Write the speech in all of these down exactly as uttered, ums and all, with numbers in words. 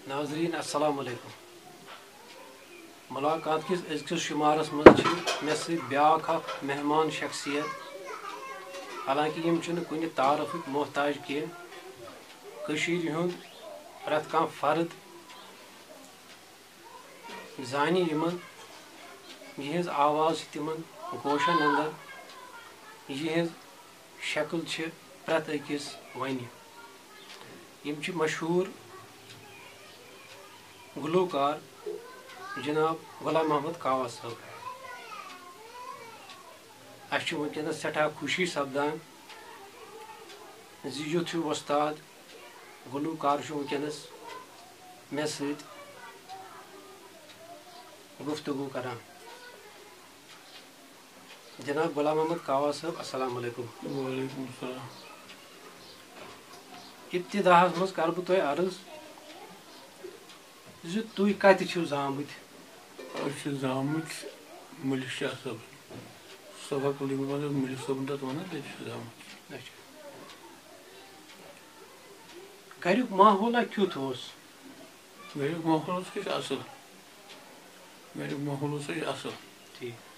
ناظرین، السلام علیکم۔ ملاقات کِس أزکِس شمارس منٛز چھِ مےٚ سۭتۍ بیٛاکھ اکھ مہمان شخصیت۔ حالانکہ یِم چھِنہٕ کُنہِ تعارفٕکۍ محتاج کینٛہہ۔ کٔشیٖرِ ہُنٛد پرٛٮ۪تھ کانٛہہ فرد زانہِ یِمن، یِہٕنٛز آواز چھِ تِمن گوشن اندر، یِہٕنٛز شکل چھِ پرٛٮ۪تھ أکِس وَنہِ۔ یِم چھِ مشہوٗر گلوکار جناب غلام محمد کاوا صٲب۔ اَسہِ چھِ وٕنکیٚنَس سٮ۪ٹھاہ خوشی سپدان زِ یُتھ ہیوٗ وۄستاد گلوکار چھُ وٕنکیٚنَس مےٚ سۭتۍ گفتگو کران۔ جناب غلام محمد کاوا صٲب، السلام علیکم۔ وعلیکم السلام۔ ابتداہس منٛز کرٕ بہٕ تۄہہِ عرض زِ تُہۍ کتہِ چھِو زامٕتۍ؟ أسۍ چھِ زامٕتۍ مٔلِک شاہ صٲبن۔ صفا کلدی منٛز مٔلِک صٲبن تتھ ونان، تتہِ چھِ زامٕتۍ۔ اچھا۔ گریُک ماحولہ کیُتھ اوس؟ گریُک ماحول اوس اَسہِ اصل۔ گریُک ماحول اوس اَسہِ اصل۔ ٹھیٖک۔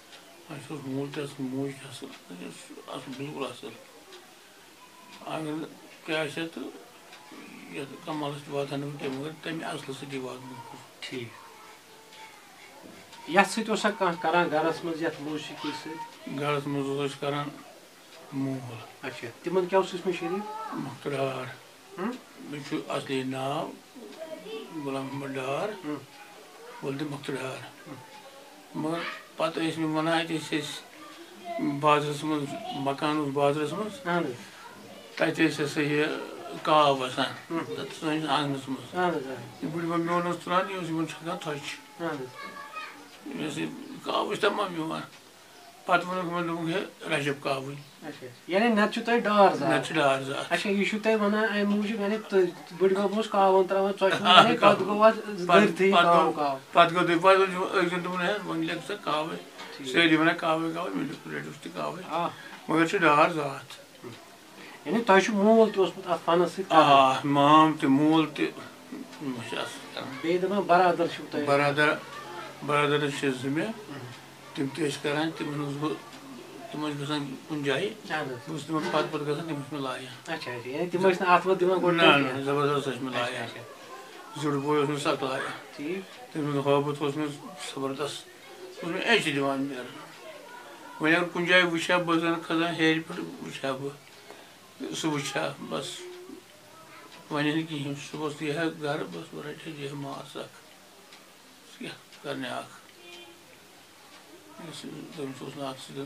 اَسہِ اوس مول تہِ اصل، موج تہِ اصل۔ اَسہِ اوس اصل، بالکل اصل۔ اگر نہٕ تہِ آسہِ ہا تہٕ یَتھ کمالس تہِ واتہٕ ہا نہٕ بہٕ کینٛہہ، مگر تَمہِ اصلہٕ سۭتی واتہٕ بہٕ۔ ٹھیٖک۔ یَتھ سۭتۍ اوسا کانٛہہ کران گرس منٛز، یَتھ موسیقی سۭتۍ؟ گرس منٛز اوس اَسہِ کران مول۔ اچھا، تِمن کیٛاہ اوس اسمِ شریٖف؟ مۄختہٕ ڈار۔ ہُم؟ مےٚ چھُ اصلی ناو غلام محمد ڈار، ہُم۔ ولدِ مۄختہٕ ڈار۔ ہُم۔ مگر پتہٕ ٲسۍ مےٚ ونان، اَتہِ ٲسۍ أسۍ بازرس منٛز، مکان اوس بازرس منٛز، اہن حظ۔ تَتہِ ٲسۍ ہسا یہِ کاو وسان، ہُم۔ تَتھ سٲنِس آنٛگنس منٛز۔ اہن حظ، اہن۔ یہِ بٕڈبب میون اوس تُلان، یہِ اوس یِمن چھکان تھۄچہِ۔ اہن حظ۔ مےٚ ٲسۍ یہِ کاو ٲسۍ تمام یِوان۔ پتہٕ ووٚنُکھ یِمن، دوٚپُکھ، "ہے، رجب کاوٕنۍ۔" اچھا۔ یعنی نتہٕ چھُ تۄہہِ ڈار زٕ نتہٕ اکھ۔ چھُ ڈار زٕ اکھ۔ اچھا، یہِ چھُو تۄہہِ ونان امہِ موٗجوٗب، یعنی تُہۍ، بٕڈبب اوس کاوان تراوان ژۄچہِ منٛز، آ، یعنی کاو-، پتہٕ گوٚو اتھ پتہٕ، دٔرتھٕے پتہٕ کاو، گوٚو، کاو۔ پتہٕ گوٚو تۄہہِ پتہٕ ووٚن أکۍ زن دوٚپُن، "ہے، وۄنۍ لیکھ ژٕ کاوٕے۔" ٹھیٖک۔ سٲری ونان، "کاوٕے، کاوٕے۔" مےٚ لیوٚکھ، رٔٹِو تُہۍ کاوٕے۔ آ۔ مگر چھُ ڈار زٕ اتھ۔ یعنی تۄہہِ چھُ مول تہِ اوسمُت اتھ فنس سۭتۍ کران؟ آ، مام تہِ، مول تہِ، یِم ٲسۍ اصل کران۔ بیٚیہِ دپان برادر چھِو تۄہہِ؟ برادر، برادر چھِ زٕ مےٚ۔ اہم۔ تِم تہِ ٲسۍ کران، تِمن اوسُس بہٕ، تِم ٲسۍ گژھان کُنہِ جایہِ۔ اہن حظ۔ بہٕ اوسُس تِمن پتہٕ پتہٕ گژھان، تِم ٲسۍ مےٚ لایان۔ اچھا، اچھا، یعنی تِم ٲسۍ نہٕ اتھ وۄتھ دِوان گۄڈٕ نہ، تۄہہِ نہ، کینٛہہ؟ زبردست ٲسۍ مےٚ اچھا، لایان۔ اچھا۔ زیُٹھ بوے اوس مےٚ سخ لایان۔ ٹھیٖک۔ تٔمۍ سُنٛد محبت اوس مےٚ زبردست۔ سُہ اوس مےٚ ایٚچ دِوان نیران۔ وۄنۍ اگر کُنہِ جایہِ وٕچھِ ہا، بہٕ زن کھسان ہیرِ پٮ۪ٹھ، وٕچھِ ہا بہٕ۔ سُہ وٕچھِ ہا، بس۔ وۄنۍ نہٕ کِہیٖنۍ۔ صُبحس یی ہا گرٕ، بس، بہٕ رٹہٕ ہا، دِہہ ماز اکھ۔ ژٕ کیٛاہ کرنہِ اکھ؟ یُس تٔمِس اوس نہٕ اتھ سۭتۍ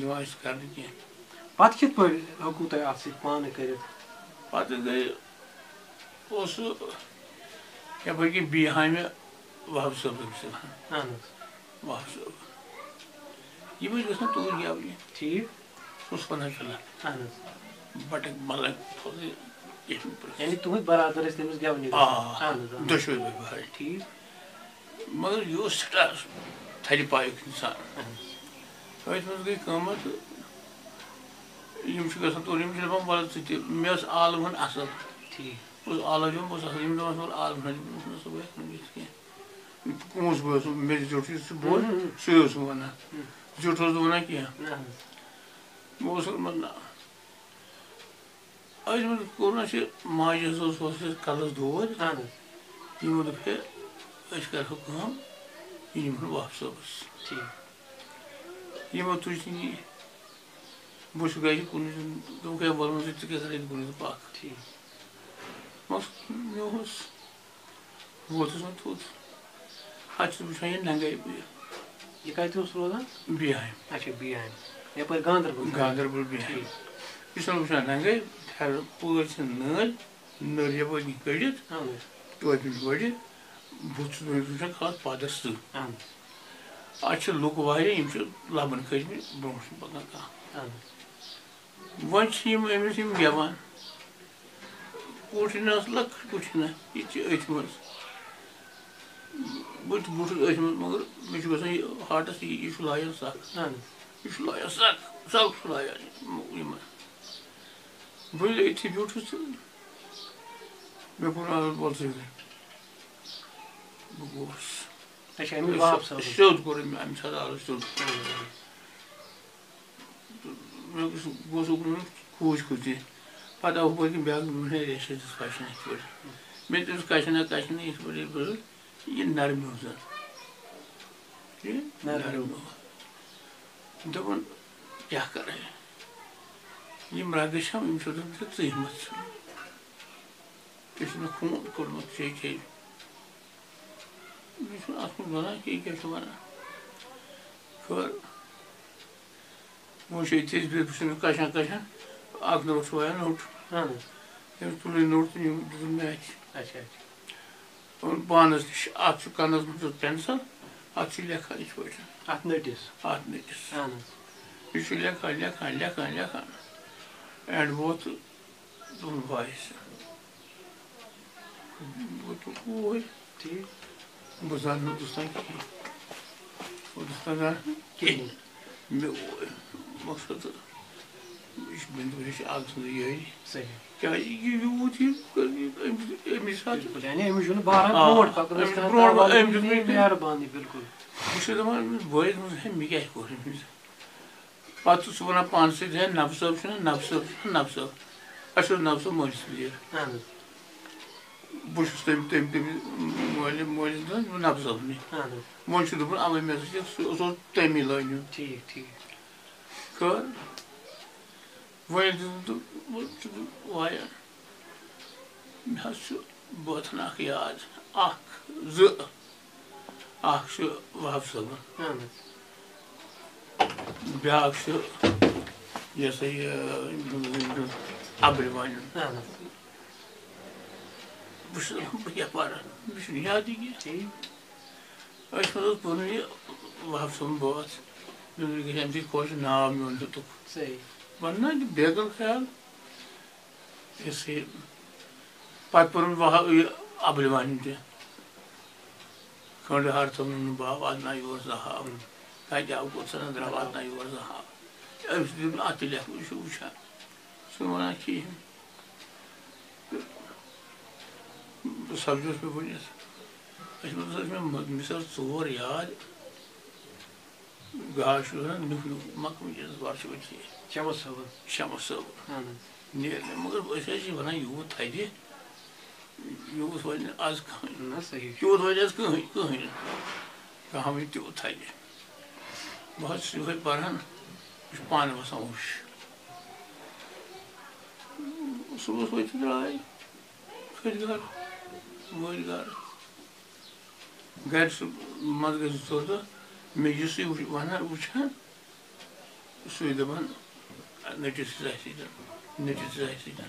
دِوان اَسہِ کرنہٕ کینٛہہ۔ پتہٕ کِتھ پٲٹھۍ ہیوٚکوٕ تۄہہِ اتھ سۭتۍ پانہٕ کٔرِتھ؟ پتہٕ گٔے، اوس سُہ یپٲرۍ کِنۍ بیٖہامہِ وہب صٲب، تٔمِس چھِ وَنان۔ اہن حظ۔ وہب صٲب۔ یِم ٲسۍ گژھان توٗرۍ گٮ۪ونہِ۔ ٹھیٖک۔ سُہ اوس وَنان فِلحال۔ اہن حظ۔ بَٹٕکۍ مَلٕکۍ تھوٚو یہِ کِہیٖنۍ پرٛژھ۔ یعنی تُہٕنٛدۍ برادر ٲسۍ تٔمِس گٮ۪ونہِ گژھان؟ آ، اہن حظ، اہن حظ۔ دۄشوٕے بٲے بارٕنۍ۔ ٹھیٖک۔ مگر یہِ اوس سٮ۪ٹھاہ تھَرِ پایُک اِنسان۔ اہن حظ۔ أتھۍ منٛز گٔے کٲمہ تہٕ یِم چھِ گژھان تورٕ، یِم چھِ دَپان، "وَلہٕ ژٕ تہِ۔" مےٚ ٲس عالم ہن اَصٕل۔ ٹھیٖک۔ بہٕ اوسُس عالم، بہٕ اوسُس اَصٕل، یِم دَپان، "وَلہٕ عالم ہن، یِم اوس نہٕ صُبحٲے ہٮ۪کان گٔژھِتھ کینٛہہ۔" کُس بہٕ اوسُس، مےٚ زیُٹھ یُس سُہ بوے، ہُم، ہُم۔ سُے اوسُم وَنان۔ ہُم۔ زیُٹھ اوسُس نہٕ وَنان کینٛہہ۔ نہ حظ۔ بہٕ اوسُس وَنان، نہ۔ أسۍ وۄنۍ کوٚر نہٕ اَسہِ، ماجہِ حظ اوس، اوس اَسہِ کَلَس دود۔ اَہَن حظ۔ یِمو دوٚپ، "ہے، أسۍ کَرہو کٲم، یہِ نِمہون وَف صٲبَس۔" ٹھیٖک۔ یِمو تُج تہٕ نی۔ بہٕ چھُس گَرِ کُنُے زوٚن، دوٚپُکھ، "ہے، وَلہٕ وۄنۍ ژٕ تہِ کیٛاہ کَرَکھ، ییٚتہِ کُنُے زوٚن پَکھ۔" ٹھیٖک۔ بَس، مےٚ اوس ووتُس وۄنۍ توٚت۔ اَتہِ چھُس بہٕ وٕچھان یہِ ننٛگَے۔ یہِ کَتہِ اوس روزان؟ بیٖہامہِ۔ اچھا، بیٖہامہِ۔ یَپٲرۍ گاندربل سایڈ؟ گاندربل بیٖہامہِ۔ ٹھیٖک۔ یہِ چھُس بہٕ وٕچھان ننٛگَے، پھٮ۪رن پٲرۍ چھِ نٔرۍ، نٔر یَپٲرۍ کِنۍ کٔڑِتھ، اَہَن حظ۔ ٹوپہِ ہِنٛدۍ پٲٹھۍ، بُتھ چھُس بہٕ وٕچھان خاص پادَس سۭتۍ۔ اَہَن حظ۔ اَتہِ چھِ لُکھ واریاہ، یِم چھِ لَبَن کھٔتۍ مٕتۍ، برونٛٹھ چھُنہٕ پَکان کانٛہہ۔ اَہَن حظ۔ وۄنۍ چھِ یِم أمِس یِم گٮ۪وان۔ کُٹھۍ نہ ٲس لۄکٕٹ کُٹھۍ نہ، یہِ تہِ چھِ أتھۍ منٛز۔ بہٕ تہِ بوٗٹھُس أتھۍ منٛز، مگر مےٚ چھُ گژھان یہِ ہارٹَس، یہِ، یہِ چھُ لایان سَکھ۔ اَہَن حظ۔ یہِ چھُ لایان سَکھ، سَکھ چھُ لایان یہِ، یِمَن۔ بہٕ ییٚلہِ أتھی بیوٗٹھُس تہٕ مےٚ کوٚر عرض، وَلہٕ ژٕ یہِ۔ بہٕ گوس۔ اچھا، أمِس وہاب صٲبَس؟ سیوٚد کوٚر أمۍ، اَمہِ ساتہٕ آو سیوٚد۔ اہن حظ، اہن حظ۔ تہٕ مےٚ گوٚژھ، گوٚژھ اوکُن کھوٗج کھوٗژی۔ پَتہٕ آو ہُپٲرۍ کِنۍ بیٛاکھ، دوٚپُن، "ہے، ریشہِ ہیٚتِس کَچھنہٕ یِتھ پٲٹھۍ۔" مےٚ تہِ دوٚپُس، "کَچھنہ، کَچھنہ یِتھ پٲٹھۍ، یِتھ پٲٹھۍ۔ یہِ نرمیو زَن۔" یہِ نرمیو۔ نرمیو۔ دوٚپُن، "کیٛاہ کَرٕ؟ یِم رَگہٕ چھَم، یِم چھِ دوٚپُن ژےٚ ژٕے مَتھ ژٕ۔ ژےٚ چھُ مےٚ خوٗن کوٚڑمُت، چے چے۔" مےٚ چھُنہٕ اَتھ کُن بَنان کینٛہہ، یہِ کیٛاہ چھُ وَنان؟ خٲر، وۄنۍ چھُ ییٚتہِ أسۍ بِہِتھ، بہٕ چھُس أمِس کَچھان کَچھان، اَکھ نوٚٹ چھُ وایان نوٚٹ۔ اَہَن حظ۔ تٔمۍ تُل یہِ نوٚٹ تہٕ یہِ دیُتُن مےٚ اَتھِ۔ اچھا، اچھا۔ اوٚن پانَس نِش، اَتھ چھُ کَنَس منٛز دیُت پٮ۪نسَل، اَتھ چھُ لیکھان یِتھ پٲٹھۍ۔ اَتھ نٔٹِس؟ اَتھ نٔٹِس۔ اَہَن حظ۔ یہِ چھُ لیکھان، لیکھان، لیکھان، لیکھان۔ اینڈ ووت تہٕ دوٚپُن، "وایس۔" بہٕ تُل اوٗرۍ۔ ٹھیٖک۔ بہٕ زانہٕ نہٕ ہُندوستان کِہیٖنۍ۔ ہُندوستان زانہٕ نہٕ کِہیٖنۍ۔ مےٚ اوس مقصد، یہِ چھُ بِندُو، یہِ چھُ اکھ سُنٛد یِہوٚے۔ صحیح۔ کیٛازِ یہِ یوٗت یہِ، أمِس، أمِس ساتہٕ بِلکُل، یعنی أمِس چھُنہٕ باران آ، برونٛٹھ پَکُن، أمِس أسۍ کَران برونٛٹھ، تاوَن أمِس دیُت مےٚ مہربٲنی، بِلکُل۔ بہٕ چھُس دَپان أمِس بٲیِس منٛز، ہے، مےٚ کیٛازِ کوٚر أمِس؟ پَتہٕ چھُ سُہ وَنان پانہٕ سۭتۍ، "ہے، نبہٕ صٲب چھُنہ، نبہٕ صٲب چھُنہ، نبہٕ صٲب۔ اَسہِ اوس نبہٕ صٲب مٲلِس پلیٹ۔" اہن حظ۔ بہٕ چھُس تٔمۍ، تٔمۍ، تٔمِس مٲلہِ، مٲلِس دِوان نبہٕ صٲبنٕے۔ اہن حظ۔ وۄنۍ چھُ دوٚپُن، اَوَے مےٚ ہسا چھُ، سُہ، سُہ اوس تَمی لٲنہِ ہُنٛد۔ ٹھیٖک، ٹھیٖک۔ خٲر، وۄنۍ ییٚلہِ تٔمۍ دوٚپ، وۄنۍ چھُ دوٚپ، وایان۔ مےٚ حظ چھُ بٲتھن اکھ یاد، اکھ، زٕ۔ اکھ چھُ وہاب صٲبُن۔ اہن حظ۔ بیٛاکھ چھُ یہِ ہسا یہِ عبدالرحمانُن۔ اہن حظ۔ بہٕ چھُس دَپان، بہٕ کیٛاہ پَرٕ؟ مےٚ چھُنہٕ یادٕے کینٛہہ۔ ٹھیٖک۔ أسۍ منٛز اوس پوٚرمُت یہِ وہاب صٲبُن بٲتھ۔ مےٚ دوٚپ، یہِ گژھِ اَمہِ سۭتۍ خۄش، ناو میون ہیوٚتُکھ۔ صحیح۔ وَنہٕ نا، یہِ بیقل خیال۔ یہِ ہسا یہِ پَتہٕ پوٚرُن وَہا-، یہِ عبدالرحمانُن تہِ۔ کھنٛڈٕ ہار ژھٕنُن نہٕ باو، اَدٕ نہ یور زانٛہہ آو۔ کَتہِ آو، کوٚت سَنا درٛاو، اَدٕ نہ یور زانٛہہ آو۔ أمِس دیُت نہٕ اَتھ تہِ لیکھنہٕ، یہِ چھُ وٕچھان۔ چھُنہٕ وَنان کِہیٖنۍ۔ تہٕ سَمجھوس مےٚ ؤنِتھ۔ أسۍ منٛز ٲسۍ مےٚ مَ-، مِثال ژور یاد۔ گاش چھُ وَنان، نیُک نیُک مۄکھ وٕنکیٚنَس وَرٕ چھُ وٕنہِ ژیر۔ شمس صٲبُن۔ شمس صٲبُن۔ اہن حظ۔ نیرِ نہٕ، مگر أسۍ حظ چھِ وَنان یوٗت تھدِ، یوٗت وَنہِ نہٕ آز کٕہٕنۍ۔ نہ، صحیح چھُ۔ یوٗت وَنہِ آز کٕہٕنۍ، کٕہٕنۍ نہٕ۔ کانٛہہ وَنہِ تیوٗت تھدِ۔ بہٕ حظ چھُس یِہوٚے پَران، مےٚ چھُ پانہٕ وَسان ہوش۔ صُبحَس ؤتھۍ تہٕ درٛاے، کھٔتۍ گَرٕ، وٲتۍ گَرٕ۔ گرِ سُہ منٛزٕ گژھِ زٕ ژور دۄہ، مےٚ یُسٕے وٕچھ-، وَنان، وٕچھان، سُے دَپان، "نٔٹِس چھِ زاہہِ سۭتۍ، نٔٹِس چھِ زاہہِ سۭتۍ۔"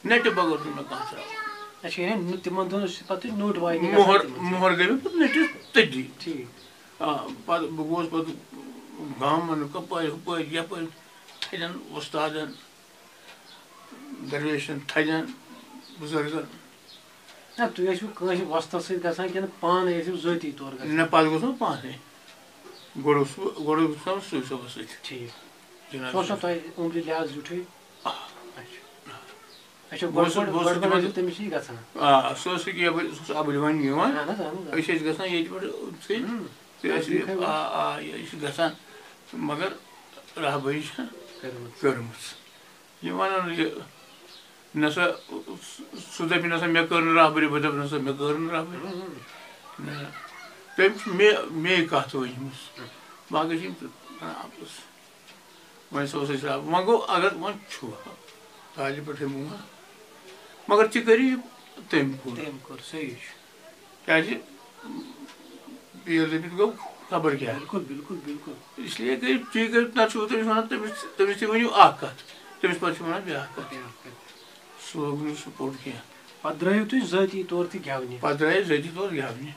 نٔٹہِ بغٲر چھُنہٕ مےٚ کانٛہہ ترٛاوان۔ اچھا، یعنی نہٕ تِمن دۄہن ٲسۍ پتہٕ نوٚٹ واینہِ گژھان مۄہر، تِمن سۭتۍ؟ مۄہر گٔے مےٚ پتہٕ نٔٹِس تٔتی۔ ٹھیٖک۔ آ، پتہٕ بہٕ گوس پتہٕ گامن، کپٲرۍ، ہُپٲرۍ، یپٲرۍ، تھدٮ۪ن وۄستادن۔ درویشن، تھدٮ۪ن، بُزرگن۔ نہ، تُہۍ ٲسِو کٲنٛسہِ وۄستہٕ سۭتۍ گژھان کِنہٕ پانہٕ ٲسِو ذٲتی طور گژھان؟ نہ، پتہٕ گوٚژھ نہٕ پانَے۔ گۄڈٕ اوسُس بہٕ، گۄڈٕ اوسُس بہٕ صوٗفی صٲبَس سۭتۍ۔ ٹھیٖک۔ جِناب۔ سُہ اوسا تۄہہِ عُمرِ لحاظ زیُٹھُے؟ آ۔ اچھا۔ اچھا، بہٕ اوسُس، گۄڈٕ، بہٕ اوسُس گۄڈٕ، گۄڈٕ تِمَن اوسُو تٔمِس نِش گژھان؟ آ، سُہ اوس ییٚکیٛاہ یَپٲرۍ، سُہ اوس اَبہٕ دِوان یِوان۔ اہن حظ، اہن حظ۔ أسۍ ٲسۍ گژھان ییٚتہِ پٮ۪ٹھ، ژٕے، ہُم۔ تُہۍ ٲسِو، ٹھیٖک حظ۔ آ، آ، یہِ ٲسۍ گژھان، مگر راہبری چھےٚ کٔرمٕژ۔ کٔرمٕژ۔ یہِ وَنان یہِ، نہ سا، سُہ دَپہِ نہ سا مےٚ کٔر نہٕ راہبری، بہٕ دَپہٕ نہ سا مےٚ کٔر نہٕ راہبری۔ ہُم، ہُم۔ نہ، تٔمۍ چھِ مےٚ، مے کَتھ ؤنۍمٕژ۔ باقٕے چھِ یِم تہٕ وَنان اَپُز۔ وۄنۍ سا اوس اَسہِ راہ-، وۄنۍ گوٚو اگر وۄنۍ چھُ طالب پٮ۪ٹھَے مونٛہہ، مگر تہِ کٔرِو یہِ تٔمۍ کوٚر۔ تٔمۍ کوٚر، صحیح چھُ۔ کیٛازِ ییٚلہِ دٔپِتھ گوٚو خبر کیٛاہ۔ بِلکُل، بِلکُل، بِلکُل۔ اس لیے گٔے، تُہۍ کٔرِو، نَتہٕ چھُو تٔمِس وَنان، تٔمِس، تٔمِس تہِ ؤنِو اَکھ کَتھ، تٔمِس پَتہٕ چھِ وَنان بیٛاکھ کَتھ۔ بیٛاکھ کَتھ۔ سُہ لوٚگ نہٕ سُہ پوٚٹ کینٛہہ۔ پَتہٕ درٛٲیِو تُہۍ ذٲتی طور تہِ گٮ۪ونہِ۔ پَتہٕ درٛایے ذٲتی طور گٮ۪ونہِ۔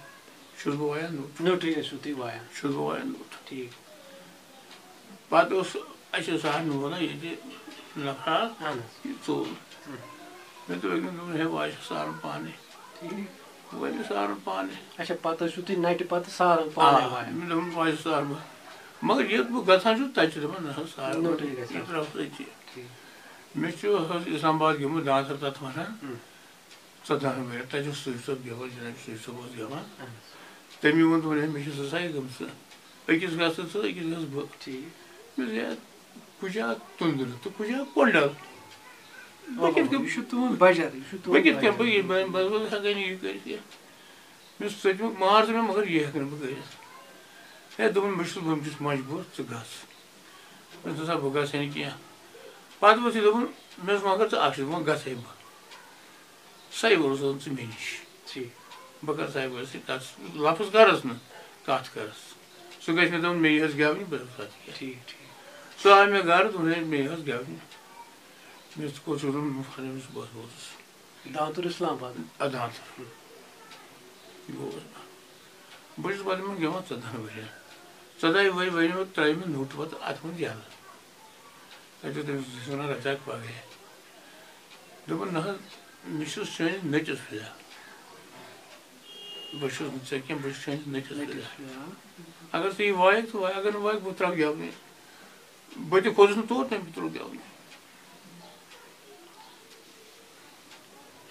چھُس بہٕ وایان نوٚٹ۔ نٔٹٕے ٲسِو تُہۍ وایان۔ چھُس بہٕ وایان نوٚٹ۔ ٹھیٖک۔ پَتہٕ اوس اَسہِ اوس سارنٕے وَنان ییٚتہِ نفرا اَہَن حظ۔ یہِ ژوٚل۔ ہُم۔ مےٚ دوٚپ أکۍ دوٚپُن، "ہے، وایہِ سارُن پانَے۔" ٹھیٖک۔ وۄنۍ سارُن پانَے۔ اچھا، پَتہٕ ٲسِو تُہۍ نَٹہِ پَتہٕ ساران پانَے آ، وایان؟ مےٚ دوٚپُن، "وایہِ سارُن۔" مگر ییٚتہِ بہٕ گژھان چھُس، تَتہِ چھِ دَپان، "نہ حظ، سارُن نوٚٹٕے گژھِ یہِ آسُن۔ ترٛاوُس أتی۔" ٹھیٖک۔ مےٚ چھُ حظ اِسلام آباد گوٚمُت دانسَر تَتھ وَنان۔ ہُم۔ ژۄدہَن ؤرۍ یَن۔ تَتہِ اوس صوٗفی صٲب گٮ۪وان، جناب صوٗفی صٲب اوس گٮ۪وان۔ تَمی ووٚن دوٚپُن، "ہے، مےٚ چھِ زٕ سایہِ گٔمژٕ، أکِس گژھ ژٕ ژٕ، أکِس گژھ بہٕ۔" ٹھیٖک۔ مےٚ دوٚپ، "ہے، کُجا تُندرٕ تہٕ کُجا کۄنڈل؟" بہٕ کِتھ کٔنۍ، یہِ چھُ تُہُنٛد بجر، یہِ چھُ تُہُنٛد بہٕ کِتھ کٔنۍ، بجر۔ بہٕ یہِ، بہٕ، بہٕ، بہٕ ہٮ۪کَے نہٕ یہِ کٔرِتھ کینٛہہ۔ مےٚ سۭتۍ مےٚ مار ژٕ مےٚ، مگر یہِ ہٮ۪کہٕ نہٕ بہٕ کٔرِتھ۔ ہے، دوٚپُن، "مےٚ چھُس، بہٕ چھُس مجبوٗر، ژٕ گژھ۔" مےٚ دوٚپ، "سا بہٕ گژھٕ نہٕ کینٛہہ۔" پَتہٕ ووٚتھ یہِ، دوٚپُن، مےٚ اوس مگر ژٕ اَکھ چیٖز، دوٚپُن، "گژھَے بہٕ۔" سَے اوس ژٕ مےٚ نِش۔ ٹھیٖک۔ بہٕ کَرٕ سَے ؤرۍ سۭتۍ کَتھ، لفظ کَرَس نہٕ، کَتھ کَرَس۔ سُہ گژھِ مےٚ دَپُن، مےٚ یہِ ٲس گٮ۪وٕنۍ، بہٕ ٲسٕس اَتھ کیٛاہ۔ ٹھیٖک، ٹھیٖک۔ سُہ آو مےٚ گَرٕ، دوٚپُن، "ہے، مےٚ یہِ ٲس گٮ۪وٕنۍ۔" مےٚ کوٚر سُہ روٚن، مےٚ فَلٲنِس بہٕ اوسُس۔ دانتُر اسلام آباد۔ آ، دانتُر۔ یہِ گوٚو۔ بہٕ چھُس پَتہٕ یِمَن گٮ۪وان ژۄدہَن ؤرِیَن۔ ژۄداہہِ ؤرۍ ؤرۍ مےٚ ترٛٲوۍ مےٚ نوٚٹ پَتہٕ اَتھ منٛز یَلہٕ۔ تَتہِ اوس تٔمِس، تٔمِس وَنان رَزاق پَگہٕے۔ دوٚپُن، "نہ حظ، مےٚ چھُ چٲنِس نیٚچوِس فِدا۔ بہٕ چھُس نہٕ ژےٚ کینٛہہ، بہٕ چھُس چٲنِس نیٚچوِس فِدا۔ اگر ژٕ یہِ وایَکھ تہٕ وایَکھ، اگر نہٕ وایَکھ، بہٕ ترٛاوٕ گٮ۪ونٕے۔" بہٕ تہِ کھوٚتُس نہٕ تور، تٔمۍ تہِ ترٛوو گٮ۪ونٕے۔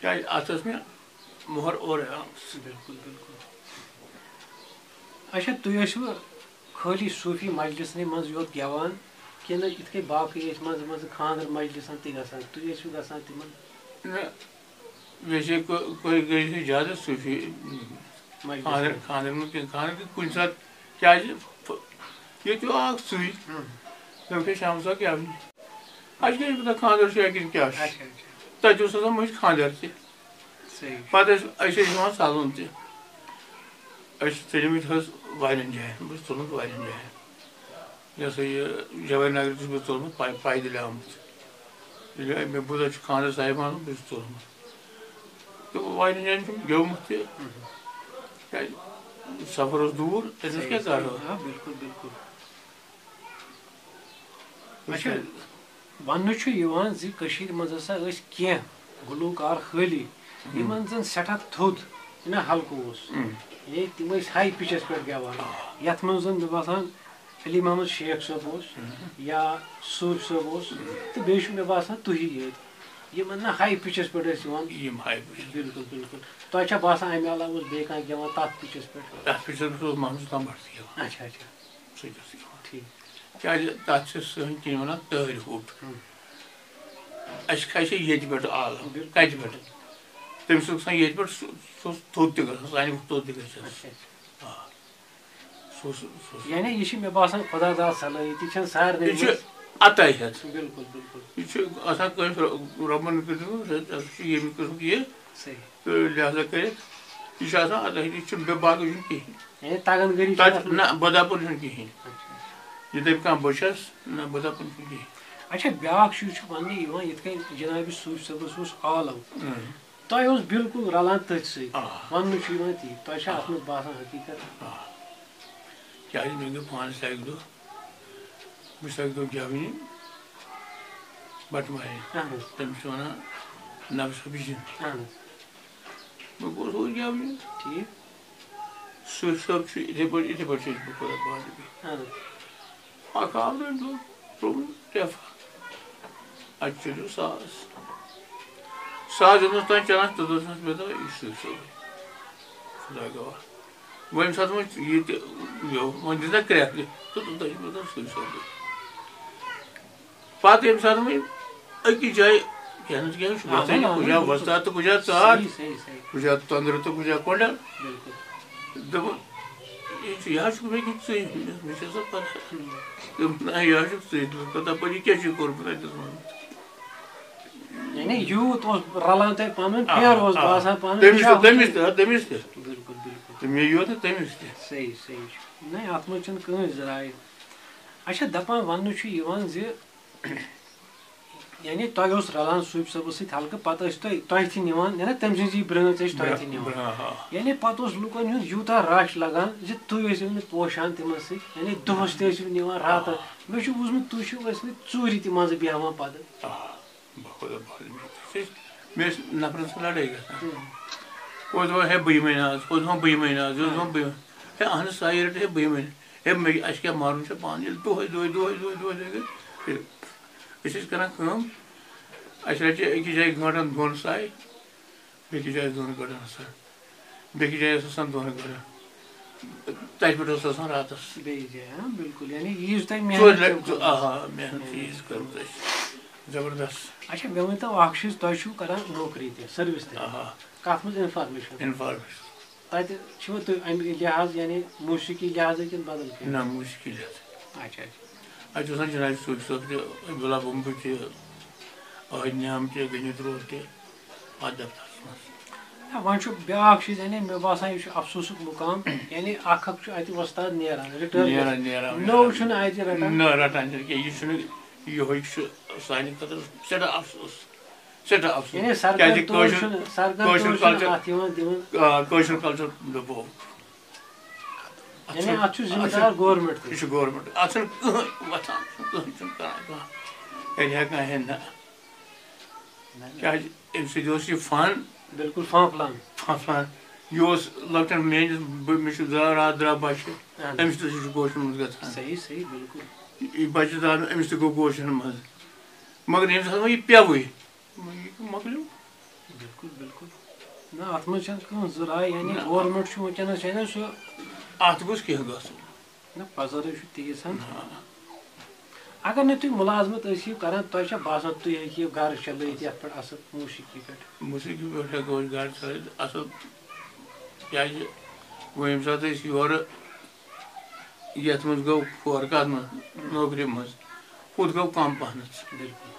کیٛازِ اَتھ ٲس مےٚ مۄہر اورَے آمٕژ۔ بِلکُل، بِلکُل۔ اچھا، تُہۍ ٲسوٕ خٲلی صوٗفی مجلِسنٕے منٛز یوت گٮ۪وان، کِنہٕ یِتھ کٔنۍ باقٕے ٲسۍ منٛزٕ منٛزٕ خانٛدر مجلِسن تہِ گژھان؟ تُہۍ ٲسوٕ گژھان تِمن؟ نہ، ویسے کو-، کوئی گٔے نہٕ زیادٕ صوٗفی مجلِس خانٛدر، منٛز۔ خانٛدر منٛز کینٛہہ، خانٛدر کہِ کُنہِ ساتہٕ، کیٛازِ، ییٚتہِ اوس اکھ سُے، ہُم۔ تٔمۍ چھِ شامَس آسان گٮ۪ونہِ۔ اَسہِ کیٛاہ چھِ پَتہ خانٛدر چھُ یا کِنہٕ کیٛاہ چھُ؟ اچھا، اچھا۔ تَتہِ اوس آسان مٔنٛزۍ خانٛدر تہِ۔ صحیح۔ پَتہٕ ٲسۍ، أسۍ ٲسۍ یِوان سَلُن تہِ۔ أسۍ چھِ ژٔلمٕتۍ حظ واریاہَن جایَن، بہٕ چھُس ژوٚلمُت واریاہَن جایَن۔ یہِ ہسا یہِ جواہر نگر تہِ چھُس بہٕ ژوٚلمُت پَے-، پیدٔلۍ آمُت۔ ییٚلہِ مےٚ بوٗز اَتہِ چھُ خانٛدر صاحبانُن، بہٕ چھُس ژوٚلمُت۔ تہٕ واریاہَن جایَن چھُم گیوٚمُت تہِ۔ کیٛازِ سفر اوس دوٗر، تَتہِ اوس کیٛاہ صحیح، صحیح۔ کَرو؟ آ، بِلکُل، بِلکُل۔ اچھا، وَننہٕ چھُ یِوان زِ کٔشیٖرِ منٛز ہسا ٲسۍ کینٛہہ گُلوکار خٲلی، ہُم۔ یِمن زَن سٮ۪ٹھاہ تھوٚد، یعنی ہلکہٕ اوس۔ ہُم۔ یعنی تِم ٲسۍ ہاے پِچَس پٮ۪ٹھ گٮ۪وان، آ۔ یَتھ منٛز زَن مےٚ باسان علی محمد شیخ صٲب اوس، ہُم۔ یا صوٗفۍ صٲب اوس، ہُم۔ تہٕ بیٚیہِ چھُ مےٚ باسان تُہی یٲتۍ۔ یِمن نہٕ ہاے پِچَس پٮ۪ٹھ ٲسۍ یِوان۔ یِم ہاے پِچَس۔ بِلکُل، بِلکُل۔ تۄہہِ چھا باسان اَمہِ علاوٕ اوس بیٚیہِ کانٛہہ گٮ۪وان تَتھ پِچَس پٮ۪ٹھ؟ تَتھ پِچَس پٮ۪ٹھ اوس محمد اسلام بٹ تہِ گٮ۪وان۔ اچھا، اچھا۔ سُہ تہِ اوس یِوان۔ ٹھیٖک۔ کیٛازِ تَتھ چھِ سٲنۍ کِنۍ وَنان تٲرۍ ہوٚٹ۔ ہُم۔ اَسہِ کھسہِ ییٚتہِ پٮ۪ٹھ آلہٕ۔ بِلکُل۔ کَتہِ پٮ۪ٹھ؟ تٔمِس اوس گژھان ییٚتہِ پٮ۪ٹھ، سُہ، سُہ اوس تھوٚد تہِ گژھان، سانہِ کھۄتہٕ تھوٚد تہِ گژھِ ہا۔ اچھا، اچھا۔ آ۔ سُہ اوس، سُہ اوس۔ یعنی یہِ چھِ مےٚ باسان خۄدا داد صلٲحیت، یہِ چھَنہٕ سارنٕے یہِ چھُ منٛز۔ عطا ہٮ۪تھ۔ بِلکُل، بِلکُل۔ یہِ چھُ آسان کٲنٛسہِ رۄ-، رۄبَن کٔرمٕژ، سُہ چھُ ییٚمہِ قٕسمُک یہِ۔ صحیح۔ تہٕ لہذا کٔرِتھ، یہِ چھُ آسان عطا ہٮ۪تھ، یہِ چھُنہٕ بے باقٕے چھُنہٕ کِہیٖنۍ۔ یعنی تَگان گٔری چھَنہٕ تَتہِ اَتھ منٛز۔ نہ، بہٕ دَپُن چھُنہٕ کِہیٖنۍ۔ اچھا۔ یہِ دَپہِ کانٛہہ بہٕ چھَس، نہ، بہٕ دَپُن چھُنہٕ کِہیٖنۍ۔ اچھا، بیٛاکھ چیٖز چھُ وَننہٕ یِوان، یِتھ کٔنۍ جنابِ صوٗفۍ صٲبَس اوس عالم۔ اۭں۔ تۄہہِ اوس بِلکُل رَلان تٔتھۍ سۭتۍ۔ آ۔ وَننہٕ چھُ یِوان تی۔ تۄہہِ چھا آ۔ اَتھ منٛز باسان حقیٖقت؟ آ۔ کیٛازِ مےٚ گٔے پانَس اَکہِ دۄہ، بہٕ چھُس اَکہِ دۄہ گٮ۪ونہِ بَٹہٕ مالہِ۔ اَہَن حظ۔ تٔمِس چھِ وَنان نَبہٕ صٲبٕج جِن۔ اَہَن حظ۔ بہٕ گوٚوُس ہور گٮ۪ونہِ۔ ٹھیٖک۔ صوٗفۍ صٲب چھُ یِتھَے پٲٹھۍ، یِتھَے پٲٹھۍ چھُس بہٕ خۄدا پانہٕ تہِ۔ اَہَن حظ۔ اَکھ آو تٔمۍ دوٚپ، ترٛووُم ٹٮ۪فا۔ اَتہِ چٔلِو ساز۔ ساز یوٚتنَس تام چَلان، توٚتَس منٛز مےٚ دوٚپ، یہِ چھُ صوٗفۍ صٲبٕے۔ خۄدا گواہ۔ وۄنۍ ییٚمہِ ساتہٕ وۄنۍ یہِ تہِ گیوٚو، وۄنۍ دِژ نہ کرٛٮ۪کھ تہِ، تہٕ توٚتام چھُ مےٚ دوٚپ، صوٗفۍ صٲبٕے۔ پَتہٕ ییٚمہِ ساتہٕ وۄنۍ أکِس جایہِ کینٛہہ نَتہٕ کینٛہہ چھُ آ، گژھان، آ، کُنہِ جایہِ بِلکُل۔ وۄستاد تہٕ کُنہِ جایہِ ژاس، صحیح، صحیح، صحیح۔ کُنہِ جایہِ تۄنٛدرٕ تہٕ کُنہِ جایہِ کۄنٛڈل۔ بِلکُل۔ دوٚپُن، یہِ چھُ، یہِ حظ چھُ مےٚ کِنۍ ژٕے، مےٚ چھِ آسان پَتہ۔ ہُم۔ دوٚپُن، نہ، یہِ حظ چھُکھ ژٕے، تَتھ پَتہٕ یہِ کیٛاہ چھُے کوٚرمُت اَتہِ اوسمُت؟ یعنی یوٗت اوس رَلان تۄہہِ پَنُن آ، پھیرٕ اوس آ۔ باسان پَنُن تٔمِس تہِ، شاہ تٔمِس تہِ، آ، تٔمِس تہِ۔ بِلکُل، بِلکُل۔ تہٕ مےٚ یوت نہٕ تٔمِس تہِ۔ صحیح، صحیح چھُ۔ نہ، اَتھ منٛز چھَنہٕ کٕہٕنۍ زٕ رایہِ۔ اچھا، دَپان وَننہٕ چھُ یِوان زِ یعنی تۄہہِ اوس رَلان صوٗفۍ صٲبَس سۭتۍ حلقہٕ، پَتہٕ ٲسۍ تُہۍ، تۄہہِ تہِ نِوان، یعنی تٔمۍ سٕنٛزی برٛٲنٛچ ٲسۍ تۄہہِ تہِ برٛا-، نِوان۔ برٛا-، آ۔ یعنی پَتہٕ اوس لُکَن ہُنٛد یوٗتاہ رَش لَگان زِ تُہۍ ٲسِو نہٕ پوشان تِمَن سۭتۍ، یعنی دۄہَس تہِ ٲسِو نِوان، راتَس۔ آ۔ مےٚ چھُ بوٗزمُت تُہۍ چھِو ٲسۍمٕتۍ ژوٗرِ تہِ منٛزٕ بیٚہوان پَتہٕ۔ آ، بہٕ خۄدا بہٕ خۄدا، مےٚ ٲسۍ، مےٚ ٲسۍ نفرَن سۭتۍ لَڑٲے گژھان۔ ہُم۔ ہُہ اوس دَپان، "ہے، بہٕ یِمَے نہٕ آز"، ہُہ اوس دَپان، "بہٕ یِمَے نہٕ آز"، یہِ اوس دَپان، "بہٕ یِمَے۔" ہے، اَہن حظ، سایہِ رَٹہِ، ہے، بہٕ یِمَے نہٕ۔ ہے، مےٚ، اَسہِ کیٛاہ مَرُن چھا پانہٕ، ییٚلہِ دۄہَے، دۄہَے، دۄہَے، دۄہَے، دۄہَے، دۄہَے گٔے۔ أسۍ ٲسۍ کَران کٲم، اَسہِ رَچے أکِس جایہِ گٲنٛٹَن دۄن ساے، بیٚکِس جایہِ ٲسۍ دۄن گٲڑٮ۪ن آسان، بیٚکِس جایہِ ٲسۍ آسان دۄن گٲڑٮ۪ن، تَتہِ پٮ۪ٹھ اوس آسان راتَس بیٚیِس جایہِ، ہاں، بِلکُل۔ یعنی ییٖژ تۄہہِ ژورِ محنت لَٹہِ، چھو کٔرمٕژ۔ آہا، محنت چھِ ییٖژ کٔرمٕژ اَسہِ، زبردست۔ اچھا، مےٚ ؤنۍ تو اکھ چیٖز، تۄہہِ چھِو کران نوکری تہِ، سٔروِس تہِ؟ آہا۔ کَتھ منٛز؟ اِنفارمیشن۔ اِنفارمیشن۔ تَتہِ چھِوٕ تُہۍ اَمہِ لحاظ، یعنی موسیقی لحاظٕے کِنہٕ بدل کینٛہہ؟ نہ، موسیقی لحاظٕے۔ اچھا، اچھا۔ اَتہِ چھُ آسان جناب صوفی صٲب تہِ، عبداللہ بمبو تہِ، عٲہد نعام تہِ، غنی ترور تہِ اَتھ دفترس منٛز۔ نہ، وۄنۍ چھُ بیٛاکھ چیٖز، یعنی مےٚ باسان، یہِ چھُ افسوسُک مُقام، یعنی اکھ اکھ چھُ اَتہِ وۄستاد نیران، رِٹٲیَر نیران، گژھان۔ نیران، نوٚو نیران۔ چھُنہٕ اَتہِ رَٹان۔ نہ، رَٹان چھِنہٕ کینٛہہ۔ یہِ چھُنہٕ، یِہوٚے چھُ سانہِ خٲطرٕ سٮ۪ٹھاہ افسوس۔ سٮ۪ٹھاہ افسوس۔ یعنی سرکار کیٛازِ تہِ کٲشُر، چھُنہٕ، سرکار تہِ کٲشُر چھُنہٕ کلچر، اَتھ یِوان دِوان۔ آ، کٲشُر کلچر ڈُبوو۔ اَتھ یعنی چھُنہٕ، اَتھ چھُ ذمہٕ اَتھ چھُنہٕ، دار گورمٮ۪نٛٹ تہِ۔ یہِ چھُ گورمٮ۪نٛٹ۔ اَتھ چھُنہٕ کٕہٕنۍ وۄتھان، کٕہٕنۍ چھُنہٕ کران کانٛہہ۔ ییٚلہِ ہٮ۪کان ہے نہ۔ کیٛازِ اَمہِ سۭتۍ اوس یہِ فن۔ بِلکُل فانفلان۔ فانفلان۔ یہِ اوس لۄکٹٮ۪ن میٛٲنِس، بہٕ، مےٚ چھُ زٕ راتھ درٛاو بَچہِ۔ اَہَن حظ۔ أمِس تہِ چھُ گوشَن منٛز گژھان۔ صحیح، صحیح، بِلکُل۔ یہِ بَچہٕ درٛاو نہٕ، أمِس تہِ گوٚو گوشَن منٛز۔ مگر ییٚمہِ ساتہٕ وۄنۍ یہِ پیوٚوُے، یہِ مۄکلیو۔ بِلکُل، بِلکُل۔ نہ، اَتھ منٛز چھَنہٕ کانٛہہ زٕ راے، یعنی نہ۔ گورمٮ۪نٛٹ چھُ وٕنکیٚنَس، یعنی سُہ اَتھ گوٚژھ کینٛہہ گژھُن۔ نہ، پَزَرٕے چھُ تیٖژ ہَن۔ نہ۔ اگر نہٕ تُہۍ مُلازمَت ٲسِو کَران، تۄہہِ چھا باسان تُہۍ ہیٚکِو گَرٕ چَلٲیِتھ یَتھ پٮ۪ٹھ اَصٕل موسیٖقی پٮ۪ٹھ؟ موسیٖقی پٮ۪ٹھ ہٮ۪کو أسۍ گَرٕ چَلٲیِتھ اَصٕل، کیٛازِ وۄنۍ ییٚمہِ ساتہٕ أسۍ یورٕ یَتھ منٛز گوٚو کھور کَتھ منٛز، نوکری منٛز، ہُتھ گوٚو کَم پَہنَس۔ بِلکُل۔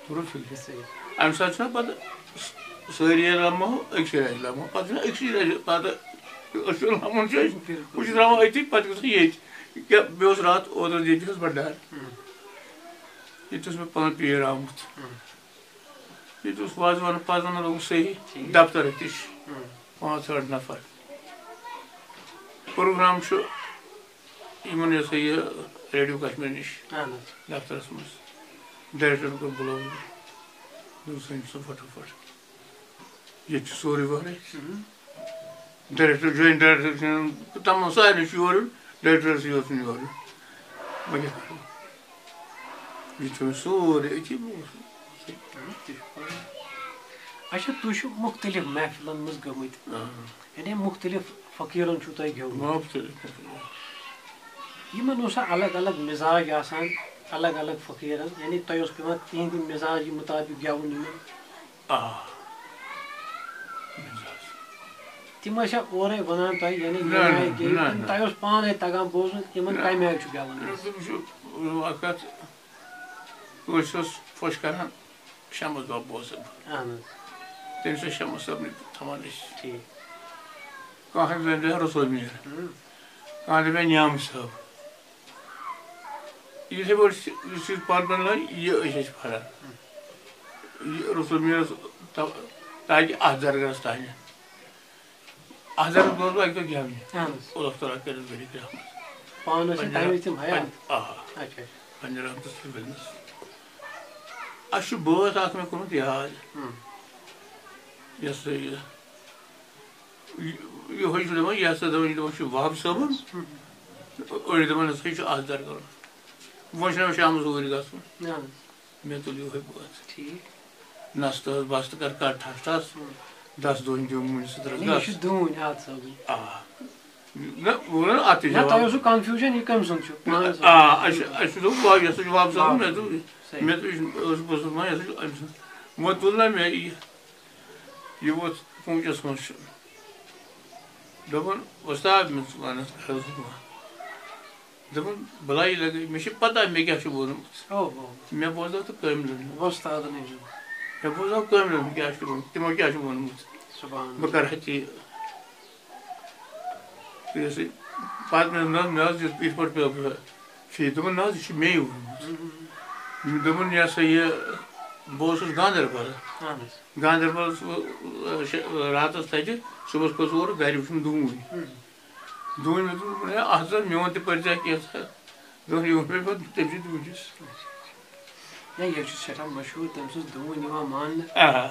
توٚرُم فِکرِ؟ صحیح۔ اَمہِ ساتہٕ چھُنہ پَتہٕ س-، سٲری لَمو أکسٕے لَٹہِ لَمو، پَتہٕ چھُنہ أکسٕے لَٹہِ پَتہٕ أسۍ چھِ لَمُن چھِ أسۍ، بِلکُل۔ ہُہ چھُ ترٛاوان أتی، پَتہٕ گژھان ییٚتہِ۔ ییٚکیٛاہ مےٚ اوس راتھ اوترٕ ییٚتہِ حظ بَٹہٕ ڈار، ہُم۔ ییٚتہِ اوس مےٚ پَنُن پیٖر آمُت۔ ہُم۔ ییٚتہِ اوس وازوان پازوان لوٚگُس صحیح، ٹھیٖک۔ دفتر تہِ چھِ ہُم۔ پانٛژھ ٲٹھ نفر۔ پروگرام چھُ یِمن یہِ ہسا یہِ ریڈیو کشمیر نِش اہن حظ۔ دفترس منٛز۔ ڈایریکٹرن کوٚر بُلاوُن۔ دوٚپُس، "أنۍ سا فٹافٹ۔ ییٚتہِ چھُ سورُے وارے۔" ہُم۔ ڈایریکٹر، جوائنٹ ڈایریکٹر چھِ تمام سارنٕے چھُ یورٕ یُن، ڈایریکٹرس یوت چھُنہٕ یورٕ یُن۔ وۄنۍ کیٛاہ کرو؟ یہِ چھُ مےٚ سورُے أتی بوٗزمُت۔ اچھا، تُہۍ چھِو مُختٔلِف محفلن منٛز گٔمٕتۍ۔ آ۔ یعنی مُختٔلِف فقیٖرن چھُو تۄہہِ گیوٚمُت۔ مُختٔلِف۔ یِمن اوسا الگ الگ مِزاج آسان، الگ الگ فقیٖرن؟ یعنی تۄہہِ اوس پٮ۪وان تِہنٛدِ مِزاجہِ مُطابِق گیوُن یِمن؟ آ۔ تِم ٲسیا اورَے وَنان تۄہہِ، یعنی نہ، ییٚمہِ آیہِ نہ، گیٚیِو، نہ، کِنہٕ نہ۔ تۄہہِ اوس پانَے تَگان بوزُن، یِمَن نہ۔ کَمہِ آیہِ چھُ گٮ۪وُن؟ نہ، تِم چھِ اَکھ کَتھ، کٲنٛسہِ اوس خۄش کَران شمس بابا بوزُن۔ اَہَن حظ۔ تٔمِس ٲسۍ شمس صٲبنٕے تھاوان أسۍ۔ ٹھیٖک۔ کانٛہہ ہَن زَن دِوان رسول میٖر، ہُم۔ کانٛہہ دَپہِ ہا نیامہٕ صٲب۔ یِتھَے پٲٹھۍ چھِ، یُس یہِ پَرنہٕ لٲگۍ، یہِ أسۍ ٲسۍ پَران۔ یہِ رسول میٖرَس تا-، تاکہِ اَتھ درگاہَس تانۍ۔ اَتھ درگاہَس منٛز اَکہِ دۄہ گٮ۪ونہِ۔ اَہَن حظ۔ اللہ تعالیٰ کٔرِنۍ ؤری رحمت۔ پانہٕ ٲسۍ پنٛنہِ تَمہِ وِزِ تِم حیات؟ پنٛنہِ، آ۔ اچھا، اچھا۔ پنٛنہِ رحمتہٕ سۭتۍ ؤلنَس۔ اَسہِ چھُ بٲتھ اَکھ مےٚ کوٚرمُت یاد۔ ہُم۔ یہِ ہسا یہِ۔ یہِ، یِہوٚے چھُ دَپان، یہِ ہسا دَپان، یہِ دَپان چھُ وَہَب صٲبُن۔ ہُم۔ أڑۍ دَپان، ہسا یہِ چھُ اَتھ درگاہَن۔ وۄنۍ چھُنہٕ مےٚ شامَس اوٗرۍ گژھُن۔ اَہَن حظ۔ مےٚ تُل یِہوٚے بٲتھ۔ ٹھیٖک۔ نَستہٕ حظ بَستہٕ کَر کَر ٹھَس ٹھَس۔ ہُم۔ دَس دۄن دیُم مُنہِ سۭتۍ یعنی یہِ رَس۔ چھُ دوٗنۍ اَتھ صٲبٕنۍ۔ آ۔ نہ، ووٚن اَتھ تہِ نہ، تۄہہِ جواب۔ اوسوُ confusion، یہِ کٔمۍ سُنٛد چھُ؟ پانَس آ، اَسہِ، اَسہِ دوٚپ، "واو، یہِ ہسا چھُ وَہَب صٲبُن۔" مےٚ دوٚپ، صحیح۔ مےٚ دوٚپ، یہِ اوس بہٕ اوسُس وَنان، یہِ ہسا چھُ أمۍ سُنٛد۔ وۄنۍ تُل نہ مےٚ یہِ۔ یہِ ووت کوٗنٛجَس منٛز چھُ۔ دوٚپُن، "وۄستاد، مےٚ ژٕ وَنَتھ کَرٕ زٕ دۄہ۔" دوٚپُن، "بَلایہِ لَگے، مےٚ چھِ پَتہ مےٚ کیٛاہ چھُ ووٚنمُت۔" اوہ، اوہ۔ مےٚ بوزنو تہٕ کٲمۍ لٔج نہٕ۔ وۄستادَن نِش۔ مےٚ بوزنو کٲمۍ لٔج نہٕ، کیٛاہ چھُ ووٚنمُت، تِمو کیٛاہ چھُ ووٚنمُت۔ سبحان بہٕ اللہ۔ کَرٕ ہا تی۔ تہٕ یہِ ہسا پَتہٕ مےٚ، مےٚ، مےٚ حظ دیُت یِتھ پٲٹھۍ پیوٚو فی، دوٚپُن، "نہ حظ، یہِ چھُ مے ووٚنمُت۔" ہُم، ہُم۔ دوٚپُن، "یہِ ہسا یہِ، بہٕ اوسُس گاندَربَل۔" اَہَن حظ۔ گاندَربَلَس و-، شےٚ، راتَس تَتہِ، صُبحَس کھوٚت اورٕ گَرِ وٕچھُم دوٗنۍ۔ ہُم۔ دوٗنۍ مےٚ دوٚپ، "ہے، اَتھ زَن میون تہِ پٔرزِ ہا کینٛژھا۔" دوٚپُن، "یہِ ووٚن مےٚ پَتہٕ تٔمۍ سٕے دوٗنِس۔" نہ، یہِ چھُ سٮ۪ٹھاہ مشہوٗر، تٔمۍ سٕنٛز دوٗنۍ یِوان ماننہٕ۔ آ۔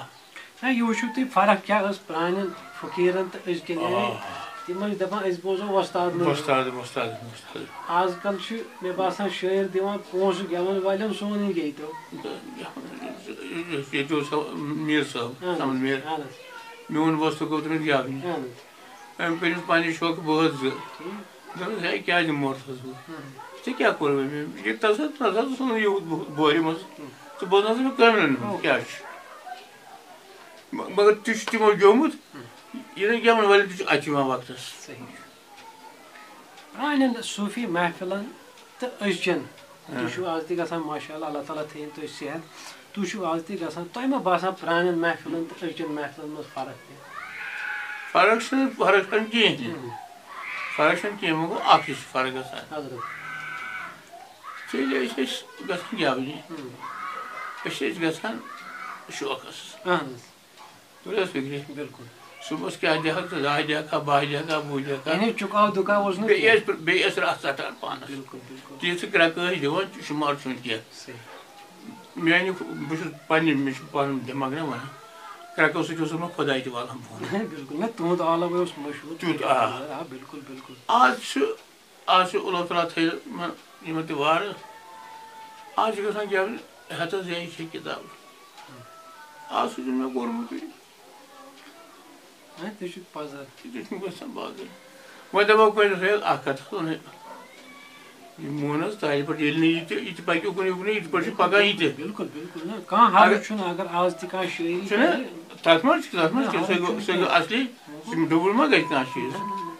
نہ، یہِ وٕچھِو تُہۍ فرق کیٛاہ ٲس پرٛانٮ۪ن فقیٖرَن تہٕ أزکٮ۪ن، یعنی آ۔ یِم ٲسۍ دَپان، "أسۍ بوزو وۄستادنٕے یوت۔" وۄستاد، وۄستاد، وۄستاد۔ آز کل چھِ، مےٚ باسان، شٲعر دِوان پونٛسہٕ گٮ۪وَن والٮ۪ن سون یہِ گیٚوِتو۔ ییٚتہِ اوس میٖر صٲب، اہن حظ، احمد میٖر۔ اہن حظ۔ میون وۄستہٕ گوٚو تٔمِس گٮ۪ونہِ۔ اہن حظ۔ أمۍ کٔرِس پننہِ شوقہٕ بٲتھ زٕ۔ ٹھیٖک۔ دوٚپمَس، "ہے، کیٛازِ مورتھَس بہٕ؟ اہن حظ۔ ژےٚ کیٛاہ کوٚرمُت مےٚ؟" یہِ تَس حظ، تَس حظ اوس نہٕ یوٗت بو-، بورِ منٛز۔ ژٕ بوزناوژٕ مےٚ کٲملَن ہُنٛد اوکے۔ کیٛاہ چھُ۔ م-، مگر تہِ چھُ تِمو گیومُت، یہِ نہٕ گٮ۪وَن والٮ۪ن تہِ چھُ اَتھِ یِوان وقتَس۔ صحیح چھُ۔ پرٛانٮ۪ن صوٗفی محفلَن تہٕ أزچٮ۪ن، تُہۍ ہاں۔ چھِو آز تہِ گژھان، ماشاء اللہ، اللہ تعالیٰ تھٲیِن تُہۍ صحت۔ تُہۍ چھِو آز تہِ گژھان، تۄہہِ ما باسان پرٛانٮ۪ن محفلَن تہٕ أزچٮ۪ن محفلَن منٛز فرق کینٛہہ؟ فرق چھِنہٕ، فرق چھَنہٕ کِہیٖنۍ تہِ۔ ہُم۔ فرق چھَنہٕ کینٛہہ، وۄنۍ گوٚو اَکھ چیٖز چھِ فرق گژھان۔ حضرت۔ ژےٚ ییٚلہِ أسۍ ٲسۍ گژھان گٮ۪ونہِ، ہُم۔ أسۍ ٲسۍ گژھان شوقَس۔ اہن حظ۔ توٚر حظ فِکرِ؟ بِلکُل۔ صُبحَس کیٛاہ دِہَکھ ژٕ؟ دَہ دِہَکھا، بَہہ دِہَکھا، وُہ دِہَکھا؟ یعنی چُکاو دُکاو اوس نہٕ بیٚیہِ کینٛہہ۔ ٲسۍ پَتہٕ، بیٚیہِ ٲسۍ رَژھ ژَٹان پانَس۔ بِلکُل، بِلکُل۔ تہِ ژٕ کرٛٮ۪کہٕ ٲسۍ دِوان، ژٕ شُمار چھُنہٕ کینٛہہ۔ صحیح۔ میٛانہِ، بہٕ چھُس پنٛنہِ، مےٚ چھُ پَنُن دٮ۪ماغ نہ وَنان، کرٛٮ۪کو سۭتۍ اوس مےٚ خۄداے تہِ والان بۄن۔ بِلکُل، نہ، تُہُنٛد عالم اوس مشہوٗر۔ تیُتھ، آ۔ آ، بِلکُل، بِلکُل۔ آز چھُ، آز چھُ اللہ تعالیٰ تھٲیِن یِمَن تہِ وارٕ۔ آز چھِ گژھان گٮ۪ونہِ ہٮ۪تَس یا یہِ چھِ کِتاب۔ آز سُہ چھُنہٕ مےٚ کوٚرمُتٕے۔ ہے، تُہۍ چھِو پَزر۔ یہِ چھُنہٕ گژھان بازر۔ وۄنۍ دَپو کٲنٛسہِ، ہے، اَکھ کَتھ حظ وَنَے۔ یہِ مون حظ تَلہِ پٮ۪ٹھ، ییٚلہِ نہٕ یہِ تہِ، یہِ تہِ پَکہِ اُکُن یُکنُے، یہِ تہِ پَکہِ پَکان یہِ تہِ۔ بِلکُل، بِلکُل۔ نہ، کانٛہہ حرج اگر چھُنہٕ، اگر آز تہِ کانٛہہ شٲعری چھُنہ، کَرِ۔ تَتھ منٛز چھُ، تَتھ منٛز نہ، چھُ، سُہ حرج گوٚو، چھُنہٕ سُہ گوٚو کینٛہہ۔ اَصلی، یِم ڈُبُل ما گژھِ کانٛہہ چیٖز؟ نہ، نہ، نہ۔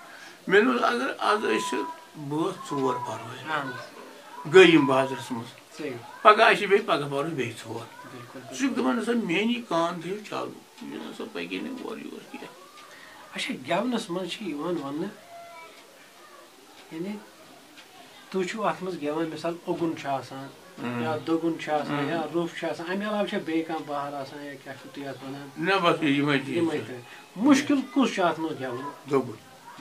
مےٚ دوٚپ، اگر آز أسۍ چھِ بٲژ ژور پَرو ہے، اہن حظ۔ گٔے یِم بازرَس منٛز۔ صحیح۔ پَگاہ آسہِ بیٚیہِ، پَگاہ پَرو بیٚیہِ ژور۔ بِلکُل، سُہ چھُ بِلکُل۔ دَپان، "نہ سا، میٛٲنی کان تھٲیِو چالوٗ، یہِ نہ سا پَکہِ نہٕ اورٕ یور کینٛہہ۔" اچھا، گٮ۪ونَس منٛز چھِ یِوان وَننہٕ، یعنی تُہۍ چھِو اَتھ منٛز گٮ۪وان، مِثال، اوٚگُن چھُ آسان، اۭں۔ یا دوٚگُن چھُ آسان، اۭں۔ یا روٚف چھُ آسان، اَمہِ علاوٕ چھا بیٚیہِ کانٛہہ بہر آسان، یا کیٛاہ چھِو تُہۍ اَتھ وَنان؟ نہ، بَس یِمَے چیٖز یِمَے چھِ۔ تۄہہِ۔ مُشکِل کُس چھُ اَتھ منٛز گٮ۪وُن؟ دوٚگُن۔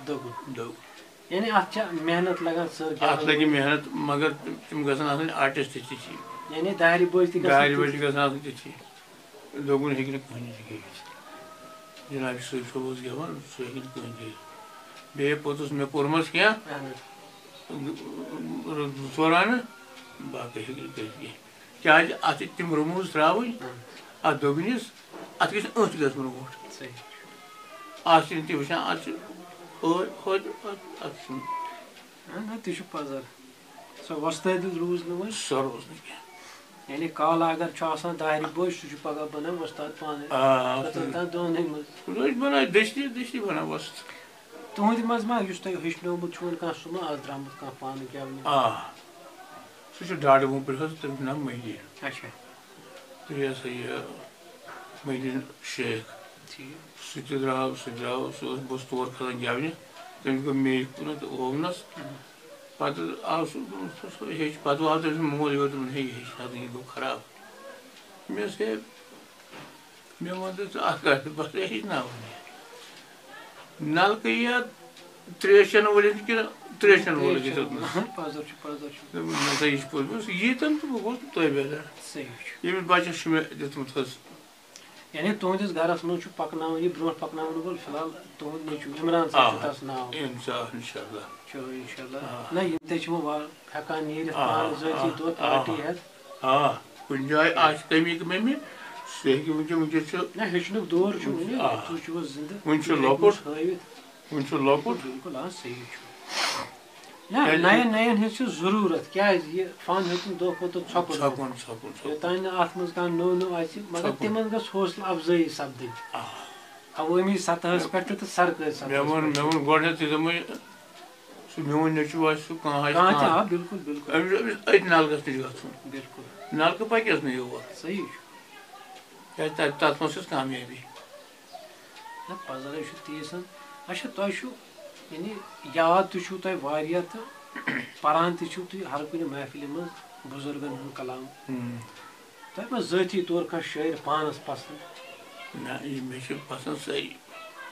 دوٚگُن۔ دوٚگُن۔ یعنی اَتھ چھا محنت لَگان سٕر اَتھ گٮ۪وَن لَگہِ منٛز؟ محنت، مگر تِم گژھن آسٕنۍ artist تہِ چھِ۔ یعنی دارِ بٲجۍ تہِ گژھن دارِ تِتھۍ۔ بٲجۍ تہِ گژھن آسٕنۍ تِتھی۔ دوٚگُن ہیٚکہِ نہٕ کٕہٕنۍ تہِ گٔیِتھ۔ جناب صٲب چھُ اوس گٮ۪وان، سُہ ہیٚکہِ نہٕ کٕہٕنۍ گٔیِتھ۔ بیٚیہِ پوٚتُس مےٚ پوٚرمَس کینٛہہ، اہن حظ۔ زٕ ژور اَنہٕ، باقٕے ہیٚکہِ نہٕ کٔرِتھ کینٛہہ۔ کیٛازِ اَتھ چھِ تِم رموٗز ترٛاوٕنۍ، اہن حظ۔ اَتھ دوٚگنِس، اَتھ گژھِ أنٛتھ گژھُن برونٛٹھ۔ صحیح۔ اَتھ چھِنہٕ تہِ وٕچھان، اَتھ چھِ ٲدۍ، اَتھ، اَتھ چھُنہٕ۔ اہن حظ، تہِ چھُ پَزر۔ سۄ وۄستٲدی روٗز نہٕ وۄنۍ۔ سۄ روٗز نہٕ کینٛہہ۔ یعنی کالہٕ اگر چھُ آسان دارِ بوج، سُہ چھُ پَگاہ بَنان وۄستاد پانَے۔ آ، آ، کٔژَن تام دۄہَنٕے منٛز۔ سُہ روزِ بَنان دٔچھنہِ، دٔچھنہِ بَنان وۄستہٕ۔ تُہٕنٛدِ منٛز ما یُس تۄہہِ ہیٚچھنومُت چھُ وۄنۍ کانٛہہ، سُہ ما آز درٛامُت کانٛہہ پانہٕ گٮ۪ونہِ؟ آ، سُہ چھُ ڈاڈٕ وُمپُرِ حظ، تٔمِس چھُ ناو مٔہدی۔ اچھا۔ تہٕ یہِ ہسا یہِ مٔہدی شیخ۔ ٹھیٖک۔ سُہ تہِ درٛاو، سُہ تہِ درٛاو، سُہ اوس، بہٕ اوسُس تور کھسان گٮ۪ونہِ، تٔمِس گوٚو میٚیہِ کُنَتھ ووونَس۔ اہن۔ پَتہٕ آو سُہ، سُہ، سُہ ہیٚچھ، پَتہٕ آو تٔمِس مول یور، دوٚپُن، "ہے، یہِ ہیٚچھ سا نہٕ، یہِ گوٚو خراب۔" مےٚ دوٚپُس، "ہے، مےٚ وَن تہٕ ژٕ اَکھ کَتھ، بَس ہے ہیٚچھناوُن یہِ۔ نَلکہٕ یِیا ترٛیش چٮ۪نہٕ وٲلِس کِنہٕ ترٛیش چٮ۪نہٕ وٲلِس ترٛیش چٮ۪نہٕ وٲلِس؟" پَزر چھُ، پَزر چھُ۔ دوٚپُن، "نہ سا، یہِ چھُ پوٚز۔" مےٚ دوٚپُس، "ییٖتٮ۪ن تہٕ بہٕ گوس تٲبیدار۔ صحیح چھُ۔ ییٚمِس بَچَس چھُ مےٚ دیُتمُت حظ۔" یعنی تُہٕنٛدِس گَرَس منٛز چھُ پَکناوُن، یہِ برونٛٹھ پَکناوُن وول فی الحال تُہُنٛد نیٚچوٗ عمران صٲب چھُ آ، تَس ناو۔ اِنشاء، اِنشاء اللہ۔ چلو، اِنشاء اللہ۔ آ۔ نہ، یِم تہِ چھِ وۄنۍ وا-، ہٮ۪کان نیٖرِتھ آ، پانہٕ ذٲتی آ، طور آ۔ پارٹی ہٮ۪تھ۔ آ، کُنہِ جایہِ آسہِ کٔمی تہٕ مٔمی، سُہ ہیٚکہِ وٕنکیٚن، وٕنکیٚس چھُ۔ نہ، ہیٚچھنُک دور چھُ وٕنہِ، آ۔ تُہۍ چھِو حظ زِندٕ۔ وٕنہِ چھُ تُہۍ ہیٚکِو لۄکُٹ۔ ہٲوِتھ۔ وٕنہِ چھُ لۄکُٹ۔ بِلکُل، آ، صحیح چھُ۔ نہ، کیٛازِ؟ نَیَن، نَیَن ہٕنٛز چھِ ضروٗرت، کیٛازِ یہِ فن ہیوٚتُن دۄہ کھۄتہٕ دۄہ ژھۄکُن۔ ژھۄکُن، ژھۄکُن، ژھۄکُن۔ یوٚتانۍ نہٕ اَتھ منٛز کانٛہہ نوٚو نوٚو اَژِ، مگر ژھۄکُن۔ تِمن گٔژھ حوصلہٕ افزٲیی سپدٕنۍ۔ آ۔ عوٲمی سطحس پٮ۪ٹھ تہِ تہٕ سرکٲرۍ سطحس مےٚ ووٚن، پٮ۪ٹھ۔ مےٚ ووٚن گۄڈٕنٮ۪تھٕے، دوٚپمَے، سُہ میون نیٚچوٗ آسہِ، سُہ کانٛہہ آسہِ کانٛہہ تہِ، کانٛہہ۔ آ، بِلکُل، بِلکُل۔ أمِس، أمِس أتھۍ نلکَس نِش گژھُن۔ بِلکُل۔ نلکہٕ پَکٮ۪س نہٕ یور۔ صحیح چھُ۔ کیٛازِ تَتہِ، تَتھ منٛز چھَس کامیٲبی۔ نہ، پَزرَے چھُ تی سَن۔ اچھا، تۄہہِ چھُو، یعنی، یاد تہِ چھُو تۄہہِ واریاہ تہٕ پَران تہِ چھِو تُہۍ ہر کُنہِ محفلہِ منٛز بُزرگَن ہُنٛد کلام۔ ہُم۔ تۄہہِ ما ذٲتی طور کانٛہہ شٲعر پانَس پسنٛد؟ نہ، یہِ مےٚ چھِ پسنٛد سٲری۔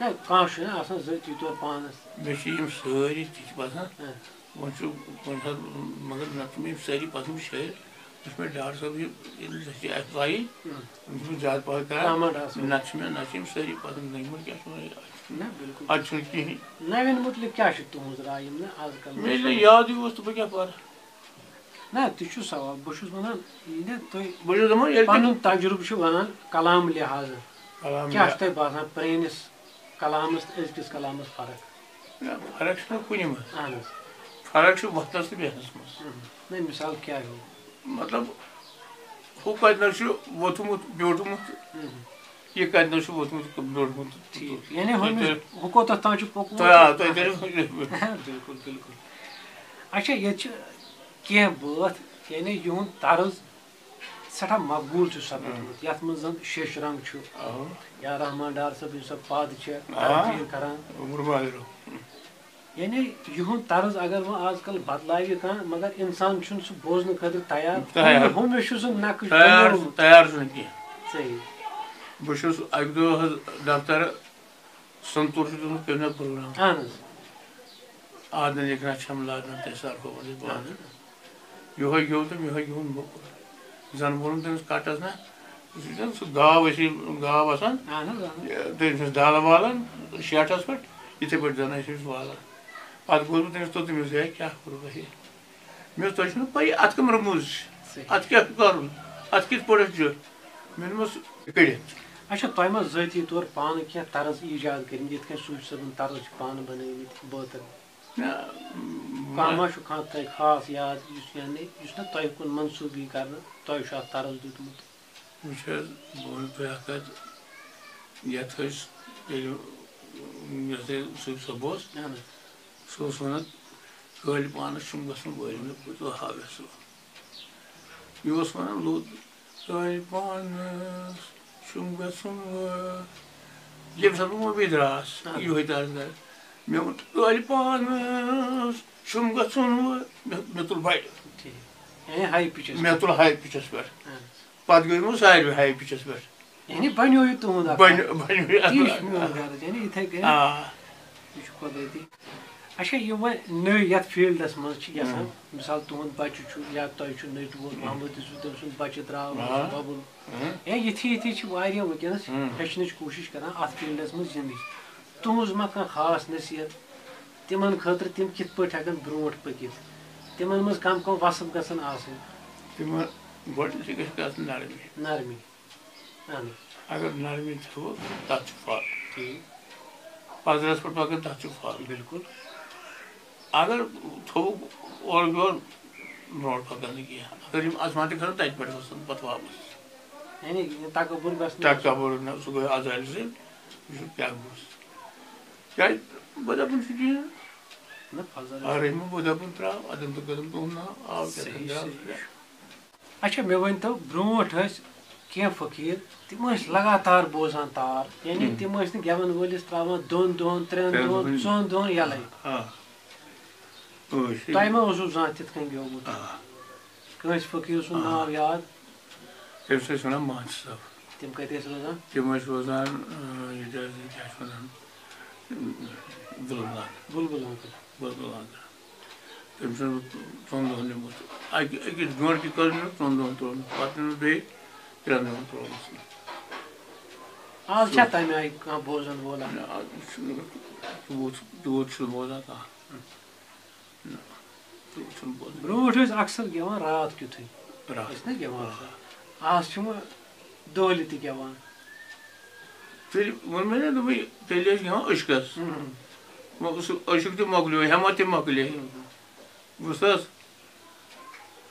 نہ، کانٛہہ چھُنہ آسان ذٲتی طور پانَس۔ مےٚ چھِ یِم سٲری تہِ چھِ پسنٛد۔ ہہ۔ وۄنۍ چھُ کُنہِ ساتہٕ، مگر نہ چھِ مےٚ یِم سٲری پسنٛد شٲعر۔ یُس مےٚ ڈار صٲب یہِ، ییٚمِس أسۍ یہِ اَسہِ پَیی، یِم چھِ مےٚ زیادٕ پَہَن کران۔ رحمان ڈار صٲب۔ نَتہٕ چھِ مےٚ، نَتہٕ چھِ یِم سٲری پَسنٛد، نٔوۍ مُلکہِ اَتھ منٛز، اَتہِ چھُنہٕ، نہ، بِلکُل۔ اَتہِ چھُنہٕ کِہیٖنۍ۔ نَوٮ۪ن مُتعلِق کیٛاہ چھِ تُہٕنٛز راے یِم نہٕ آز کَل مےٚ ییٚلہِ نہٕ یادٕے اوس تہٕ بہٕ کیٛاہ پَرٕ؟ نہ، تہِ چھُ سوال۔ بہٕ چھُس وَنان، ییٚلہِ تُہۍ بہٕ چھُس دَپان، ییٚلہِ تِم پَنُن تَجرُبہٕ چھِو وَنان کلام لحاظہٕ، کلام کیٛاہ لحاظ۔ چھُ تۄہہِ باسان پرٛٲنِس کلامَس تہٕ أزکِس کلامَس فرق؟ نہ، فرق چھُنہٕ کُنہِ منٛز۔ اہن حظ۔ فرق چھِ وۄتھنَس تہٕ بیٚہنَس منٛز۔ اہن۔ نہ، مِثال کیٛاہ ہیوٗ؟ مطلب، ہُہ کَتہِ نَس چھُ ووٚتھمُت، بیوٗٹھمُت، اہن۔ یہِ کَتہِ نَس چھُ ووٚتھمُت، بیوٗٹھمُت۔ ٹھیٖک۔ یعنی تُہۍ ہُمِس، کٔرِو ہُہ کوٚتَتھ تام چھُ پوٚکمُت۔ تُہۍ، آ، تُہۍ کٔرِو۔ بِلکُل، بِلکُل۔ اچھا، ییٚتہِ چھِ کینٛہہ بٲتھ، یعنی یِہُنٛد طرز سٮ۪ٹھاہ مقبوٗل چھُ سپدمُت، اۭں۔ یَتھ منٛز زَن شیشہِ رنٛگ چھُ، اَوا۔ یا رحمان ڈار صٲب یُس سا پَد چھِ آ۔ ترتیٖل کران۔ عمر بازرو۔ یعنی یِہُنٛد طرز اگر وۄنۍ آز کل بدلاوِ کانٛہہ، مگر اِنسان چھُنہٕ سُہ بوزنہٕ خٲطرٕ تیار۔ تیار۔ ہُمِس چھُ سُہ نقٕش تیار، بنیومُت۔ تیار چھُنہٕ کینٛہہ۔ صحیح۔ بہٕ چھُس اَکہِ دۄہ حظ دفتر سنتور چھُ تُلمُت کٔرۍ مےٚ پروگرام۔ اہن حظ۔ آدن یکنا چھم لادن تیسار ہومُت یہِ پانہٕ۔ اہن حظ۔ یِہوٚے گیوٚو تہٕ یِہوٚے گیوٚو موٚکُر۔ زَن ووٚنُم تٔمِس کَٹَس نہ، یہِ چھُ زَن سُہ گاو ٲسۍ گاو آسان۔ اہن حظ، اہن حظ۔ یہِ، تٔمۍ سٕنٛز دالہٕ والان شیٹھَس پٮ۪ٹھ، یِتھَے پٲٹھۍ زَن ٲسۍ أمِس والان۔ پَتہٕ گوٚس بہٕ تٔمِس توٚتُے، مےٚ دوٚپُس، "ہے، کیٛاہ کوٚروٕ تۄہہِ؟" مےٚ دوٚپُس، "تۄہہِ چھُو نہٕ پَیی اَتھ کَم رموٗز چھِ؟ صحیح۔ اَتھ کیٛاہ چھُ کَرُن؟ اَتھ کِتھ پٲٹھۍ چھُ؟" مےٚ دوٚپمَس، "کٔڑِتھ۔" اچھا، تۄہہِ ما ذٲتی طور پانہٕ کینٛہہ طرز ایجاد کٔرمٕتۍ، یِتھ کٔنۍ صوٗفی صٲبُن طرز چھِ پانہٕ بَنٲومٕتۍ بٲتَن؟ نہ، کانٛہہ ما چھُ کانٛہہ تۄہہِ خاص یاد، یُس یعنی یُس نہ تۄہہِ کُن منسوٗب یی کَرنہٕ، تۄہہِ چھُ اَتھ طرز دیُتمُت؟ وٕچھ حظ، بہٕ وَنہٕ تۄہہِ اَکھ کَتھ، یَتھ أسۍ ییٚلہِ، یَتھ أسۍ صوٗفی صٲب اوس، اہن حظ۔ سُہ اوس وَنان، "کٲلۍ پانَس چھُم گژھُن وٲلۍ مےٚ بہٕ تہِ ہاوٕ یَژھُن۔" یہِ اوس وَنان لوٚت، "کٲلۍ پانَس چھُم گژھُن وٲلۍ۔" ییٚمہِ ساتہٕ بہٕ مۄمبے درٛاس، اہن۔ یِہوٚے طرز گژھِ۔ مےٚ ووٚن، "کٲلۍ پانَس چھُم گژھُن وٲلۍ۔" مےٚ، مےٚ تُل بَڑِ۔ ٹھیٖک۔ یعنی ہاے پِچَس مےٚ پٮ۪ٹھ۔ تُل ہاے پِچَس پٮ۪ٹھ۔ اہن۔ پَتہٕ گٔے یِمو ساروے ہاے پِچَس پٮ۪ٹھ۔ یعنی بنیو یہِ تُہُنٛد اکھ بنیو، بنیو یہِ تی چھُ اکھ۔ میون غرض، یعنی یِتھَے کٔنۍ آ۔ یہِ چھُ قۄدرٔتی۔ اچھا، یہِ وۄنۍ نٔے یَتھ فیٖلڈَس منٛز چھِ یَژھان، ہُم۔ مِثال تُہُنٛد بَچہِ چھُ یا تۄہہِ چھُ نیٚچوٗ محمد یوسف، تٔمۍ سُنٛد بَچہِ درٛاو آ۔ وۄبُل۔ ہُم۔ یا یِتھی یِتھی چھِ واریاہ وٕنکیٚنَس ہُم۔ ہیٚچھنٕچ کوٗشِش کَران اَتھ فیٖلڈَس منٛز یِنٕچ۔ تُہٕنٛز ما کانٛہہ خاص نصیحت تِمَن خٲطرٕ، تِم کِتھ پٲٹھۍ ہٮ۪کَن برونٛٹھ پٔکِتھ؟ تِمَن منٛز کَم کَم وَصٕف گژھن آسٕنۍ۔ تِمَن گۄڈٕنِچی گژھِ آسٕنۍ نرمی۔ نرمی۔ اہن حظ۔ اگر نرمی تھٲوٕکھ، تَتھ چھُ پھل۔ ٹھیٖک۔ پَزرَس پٮ۪ٹھ پَکان، تَتھ چھُ پھل۔ بِلکُل۔ اگر تھوٚوُکھ اورٕ یورٕ، برونٛٹھ پَکان نہٕ کینٛہہ۔ اگر یِم اَزماتہِ کَرَن، تَتہِ پٮ۪ٹھ وَسَن پَتہٕ واپَس۔ یعنی یہِ تکبر گژھِ نہٕ۔ تکبر نہٕ، سُہ گوٚو عزرائیل سۭتۍ، یہِ چھُ کیٛاہ گوٚژھ؟ کیٛازِ بہٕ دَپان چھُ کینٛہہ۔ نہ، فضل۔ اَرے، بہٕ دَپان ترٛاو، اَتٮ۪ن تہٕ کٔرٕن تُہُنٛد ناو، آو کیٛاہ تام صحیح، بیٛاکھ صحیح۔ اچھا، مےٚ ؤنۍ تو، برونٛٹھ ٲسۍ کینٛہہ فقیٖر، تِم ٲسۍ لگاتار بوزان تار، یعنی ہم۔ تِم ٲسۍ نہٕ گٮ۪وَن وٲلِس ترٛاوان دۄن دۄہَن، ترٛٮ۪ن ترٛٮ۪ن دۄہَن، دۄہَن۔ ژۄن دۄہَن یَلَے۔ آ۔ ٲسۍ۔ تۄہہِ ما اوسوُ زانٛہہ تِتھ کٔنۍ گیومُت؟ آ۔ کٲنٛسہِ فقیٖر سُنٛد آ۔ ناو یاد؟ تٔمِس ٲسۍ وَنان مہتہٕ صٲب۔ تِم کَتہِ ٲسۍ روزان؟ تِم ٲسۍ روزان، آ، ییٚتہِ حظ، یہِ کیٛاہ چھِ وَنان، بُلبُل آنٛگُن۔ بُلبُل آنٛگُن۔ بُلبُل آنٛگُن۔ تٔمۍ چھُنہٕ ژۄن دۄہَن نیوٗمُت۔ اَکہِ، أکِس گٲنٛٹہٕ کہِ کٔر مےٚ ژۄن دۄہَن ترٛوومُت، پَتہٕ نیوٗمُت بیٚیہِ ترٛٮ۪ن دۄہَن ترٛوومُت۔ آز چھا تَمہِ آیہِ کانٛہہ بوزَن وول اَتھ؟ نہ، آز چھُنہٕ تیوٗت، تیوٗت چھُنہٕ بوزان کانٛہہ۔ نہ، تیوٗت چھُنہٕ بوزان۔ برونٛٹھ ٲسۍ اَکثر گٮ۪وان راتھ کیُتھُے۔ راتھ۔ ٲسۍ نہ گٮ۪وان؟ آ۔ آز چھِ وۄنۍ دۄہلہِ تہِ گٮ۪وان۔ تیٚلہِ ووٚن مےٚ نا، دوٚپمَے، تیٚلہِ ٲسۍ گٮ۪وان عشقَس۔ اۭں۔ وۄنۍ گوٚو سُہ عشق تہِ مۄکلیو، ہٮ۪مَتھ تہِ مۄکلے۔ اۭں۔ بوٗزتھٕ حظ؟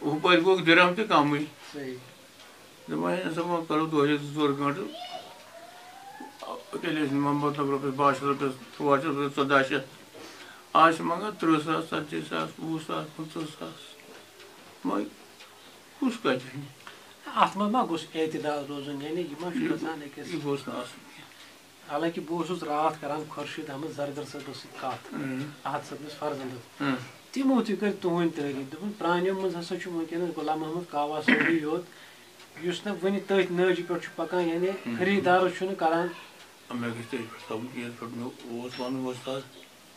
ہُپٲرۍ گوٚو درہم تہِ کَمٕے۔ صحیح۔ دَپان، "ہے، نسا وۄنۍ کَرو دۄہلہِ زٕ ژور گٲنٛٹہٕ۔" تیٚلہِ ٲسۍ نِوان، مطلب، رۄپیَس باہ شیٚتھ، رۄپیَس تُرٛواہ شیٚتھ، رۄپیَس ژۄداہ شیٚتھ۔ آز چھِ منٛگان تٕرٛہ ساس، ژَتجی ساس، وُہ ساس، پٕنٛژٕہ ساس۔ وۄنۍ کُس کَتہِ اَنہِ؟ اَتھ منٛز ما گوٚژھ اعتدال روزُن؟ یعنی یہِ ما چھُ یہِ، گژھان أکِس یہِ گوٚژھ نہٕ آسُن کینٛہہ۔ حالانکہِ بہٕ اوسُس راتھ کران خورشید احمد زرگر صٲبس سۭتۍ کتھ، اۭں۔ احد صٲبنِس فرزندس۔ اۭں۔ تِمو تہِ کٔرۍ تُہنٛدۍ تعریٖف، دوٚپُن، پرانیو منٛز ہسا چھُ وٕنکیٚنس غلام محمد کاوا صٲبٕے یوت، یُس نہٕ وُنہِ تٔتھۍ نٲجہِ پٮ۪ٹھ چھُ پکان، یعنی اۭں۔ خریٖدارس چھُنہٕ کران۔ مےٚ گژھِ تٔتھۍ پٮ۪ٹھ تھاوُن کینٛہہ، یِتھ پٲٹھۍ مےٚ اوس ونُن وۄستاد۔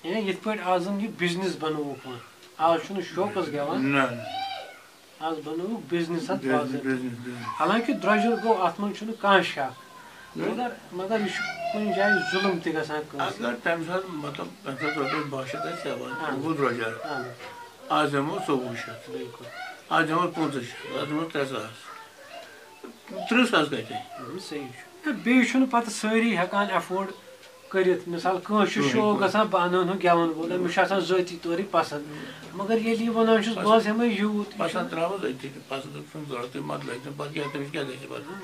یعنی یِتھ پٲٹھۍ آز زن یہِ بزنس بنووُکھ وۄنۍ، آز چھُنہٕ شوقس گٮ۪وان۔ نہ، نہ۔ آز بنووُکھ بزنس اتھ بزنس، باضٲبطہٕ۔ Business, business. حالانکہ درٛۄجر گوٚو، اتھ منٛز چھُنہٕ کانٛہہ شک۔ نہ۔ مگر، مگر یہِ چھُ کُنہِ جایہِ ظُلم تہِ گژھان کٲنٛسہِ۔ اگر تَمہِ ساتہٕ، مطلب، تَمہِ ساتہٕ رۄپیَس باہ شیٚتھ آسہِ ہٮ۪وان، اہن۔ وُہ درٛۄجر۔ اہن۔ آز دِمو ژوٚوُہ شیٚتھ۔ بِلکُل۔ آز دِمو پٕنٛژٕہ شیٚتھ، آز دِمو ترٛےٚ ساس۔ تٕرٛہ ساس کَتہِ؟ اہن، صحیح چھُ۔ تہٕ بیٚیہِ چھُنہٕ پَتہٕ سٲری ہٮ۪کان afford کٔرِتھ۔ مثال، کٲنٛسہِ چھُ کٕہٕنۍ شوق پٲٹھۍ۔ گژھان بہٕ اَنہٕ ہن گٮ۪وَن وول، أمِس چھُ آسان ذٲتی طورٕے پسنٛد۔ مگر ییٚلہِ یہِ وَنان چھُس، بہٕ حظ ہٮ۪مَے یوٗت، یہِ پسنٛد چھُنہٕ ترٛاوَس أتھی، پسنٛد چھُنہٕ ضوٚرَتھٕے، مطلب چھُنہٕ پَتہٕ کیٛاہ، تٔمِس کیٛاہ گژھِ پَتہٕ؟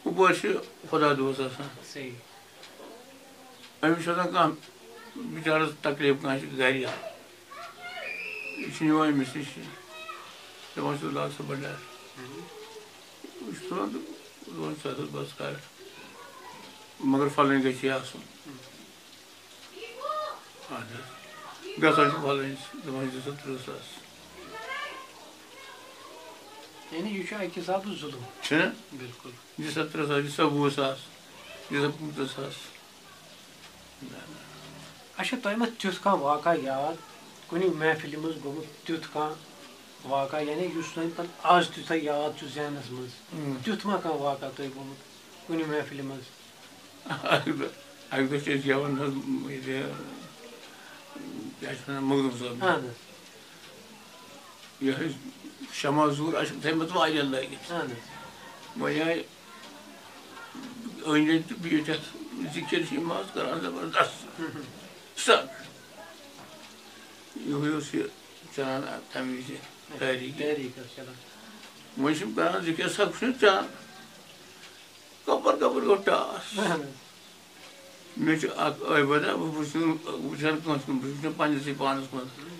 ہُپٲرۍ چھُ خۄدا دوست آسان۔ صحیح۔ أمِس چھُ آسان کانٛہہ بِچارَس تکلیٖف، کانٛہہ چھُ گَرِ، یہِ چھُنہٕ یِوان أمِس نِش، دَپان چھُس، "لاگ سا بَنڈار۔" یہِ چھُ تُلان تہٕ دَپان، "ژٕ ہَتھ حظ بَس کَر، مگر پھلٲنۍ گژھِ ہے آسُن۔" اَہَن حظ۔ گژھان چھُ پھلٲنِس، دَپان چھِ، "دِ سا تٕرٛہ ساس۔" یعنی یہِ چھُ اَکہِ حسابہٕ ظُلُم۔ چھُنہ؟ بِلکُل۔ دِ سا تٕرٛہ ساس، دِ سا وُہ ساس، دِ سا پٕنٛژٕہ ساس۔ نہ، نہ۔ اچھا، تۄہہِ ما تیُتھ کانٛہہ واقعہ یاد، کُنہِ محفلہِ منٛز گوٚمُت تیُتھ کانٛہہ واقعہ، یعنی یُس وۄنۍ پَتہٕ آز تہِ تۄہہِ یاد چھُ ذہنَس منٛز؟ اۭں۔ تیُتھ ما کانٛہہ واقعہ تۄہہِ گوٚمُت کُنہِ محفلہِ منٛز؟ اَکہِ دۄہ، اَکہِ دۄہ چھِ أسۍ گٮ۪وان حظ، ییٚتہِ، کیٛاہ چھِ وَنان، مخدوٗم صٲبنہِ۔ اَہَن حظ۔ یہِ حظ شمع زوٗر، اَسہِ چھِ تھٲیمٕژ واریاہ لٲگِتھ۔ اَہَن حظ۔ وۄنۍ آے أنٛدۍ أنٛدۍ تہٕ بیٖٹھۍ اَتھ ذِکِر چھِ یِم آز کَران زبردست۔ سَخ۔ یِہوٚے اوس یہِ چَلان تَمہِ وِزِ تحریٖک۔ تحریٖک ٲس چَلان۔ وۄنۍ چھِ یِم کَران ذِکِر، سَخ چھُنہٕ چَلان۔ کَپٲرۍ کَپٲرۍ گوٚو ٹاس۔ اَہَن حظ۔ مےٚ چھُ اَکھ عٲبِدہ، بہٕ چھُس نہٕ وٕچھان کٲنٛسہِ کُن، بہٕ چھُس وٕچھان پنٛنِسٕے پانَس کُن۔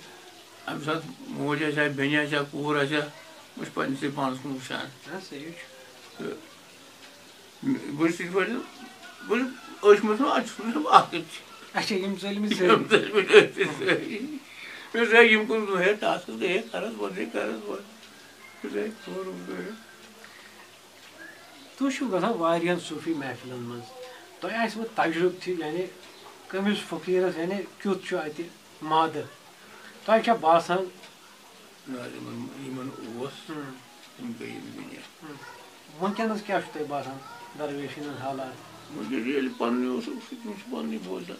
اَمہِ ساتہٕ موج آسہِ ہا، بیٚنہِ آسہِ ہا، کوٗر آسہِ ہا، بہٕ چھُس پنٛنِسٕے پانَس کُن وٕچھان۔ نہ، صحیح چھُ۔ تہٕ بہٕ چھُس یِتھ پٲٹھۍ، بہٕ چھُس أچھ منٛز اَتھ چھُس بہٕ اَکھ أچھ۔ اچھا، یِم ژٔلۍ مٕتۍ یِم سٲری۔ ژٔلۍ مٕتۍ أچھ چھِ سٲری۔ مےٚ دوٚپ، ہے، یِم کُن ہے، تَتھ کُن ہے، کَرَس بۄن، ہے، کَرَس بۄن۔ یہِ گٔے ژوٗر، ہُہ گٔے۔ تُہۍ چھِو گژھان واریاہَن صوٗفی محفلَن منٛز۔ تۄہہِ آسِوٕ تجرُبہٕ تہِ، یعنی کٔمِس فقیٖرَس، یعنی کیُتھ چھُ اَتہِ مادٕ؟ تۄہہِ چھا باسان؟ نہ، یِمَن، یِمَن اوس، ہُم۔ تِم گٔے یِم دُنیا۔ ہُم۔ وٕنکیٚنَس کیٛاہ چھُ تۄہہِ باسان درویشَن ہٕنٛز حالات؟ وٕنکیٚس ییٚلہِ پَنُنُے اوسُکھ، سُہ تِم چھِ پَنُنُے بوزان۔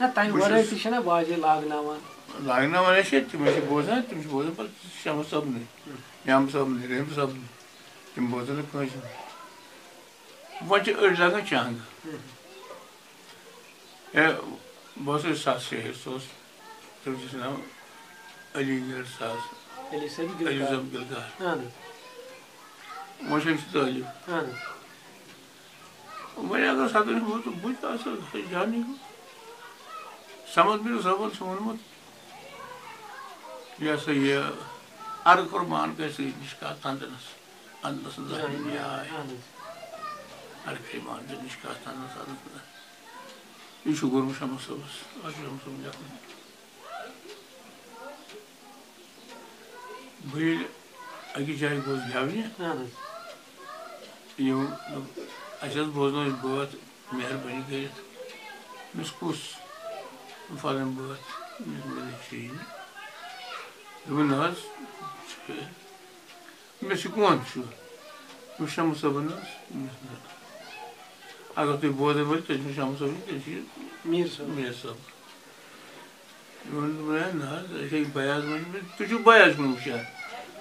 نہ، تَمہِ بہٕ ورٲے چھُس تہِ چھِنہ واجے لاگناوان۔ لاگناوان ٲسۍ ییٚتہِ، تِم ٲسۍ بوزان، تِم چھِ بوزان پَتہٕ شمس صٲبنٕے، ہُم۔ نیمہٕ صٲبنٕے، رحیم صٲبنٕے۔ تِم بوزان نہٕ کٲنٛسہِ ہُنٛد۔ وۄنۍ چھِ أڑۍ لاگان چنٛگ۔ ہُم۔ ہے، بہٕ اوسُس سَتھ شےٚ ہیٚرِ، سُہ اوس، تٔمِس اوس ناو علی گڑھ ساز، علی صٲب علی گِلکار۔ صٲب گِلکار۔ اَہَن حظ۔ وۄنۍ چھِ أمِس طٲلب۔ اَہَن حظ۔ وۄنۍ اگر سَتٲجی وُہ تہٕ بہٕ تہِ آسہٕ ہا جانٕے گوٚو۔ سَمَد بِن صٲبَن چھُ ووٚنمُت، یہِ ہسا یہِ، عرض کوٚر مان کٲنٛسہِ سۭتۍ نِشکا تَنٛدنَس، اَنٛدنَس زانہِ زانہِ آے۔ اَہَن حظ۔ عرض کوٚر مان ژٕ نِشکا تَنٛدنَس، اَنٛدنَس۔ یہِ چھُ کوٚرمُت شمس صٲبَس، اَتھ چھُ شمس صٲبُن لیکھُن۔ بہٕ ییٚلہِ أکِس جایہِ گوس گٮ۪ونہِ، اَہَن حظ۔ یِم، اَسہِ حظ بوزنٲو یہِ بٲتھ، مہربٲنی کٔرِتھ، أمِس کُس فلٲنۍ بٲتھ، مےٚ دوٚپ، مےٚ نِش چھُ یہِ نہٕ۔ دوٚپُن، نہ حظ، چھُ۔ مےٚ چھُ کون چھُ؟ بہٕ چھُس شمس صٲبُن حظ۔ اگر تُہۍ بوزن وٲلۍ، تیٚلہِ چھُنہٕ شمس صٲبُن، تیٚلہِ چھُ یہِ میٖر صٲب۔ میٖر صٲب۔ یِمن دوٚپُن، ہے، نہ حظ، أسۍ ہے بیاض منٛز چھِ، تُہۍ چھِو بیاض کُن وٕچھان،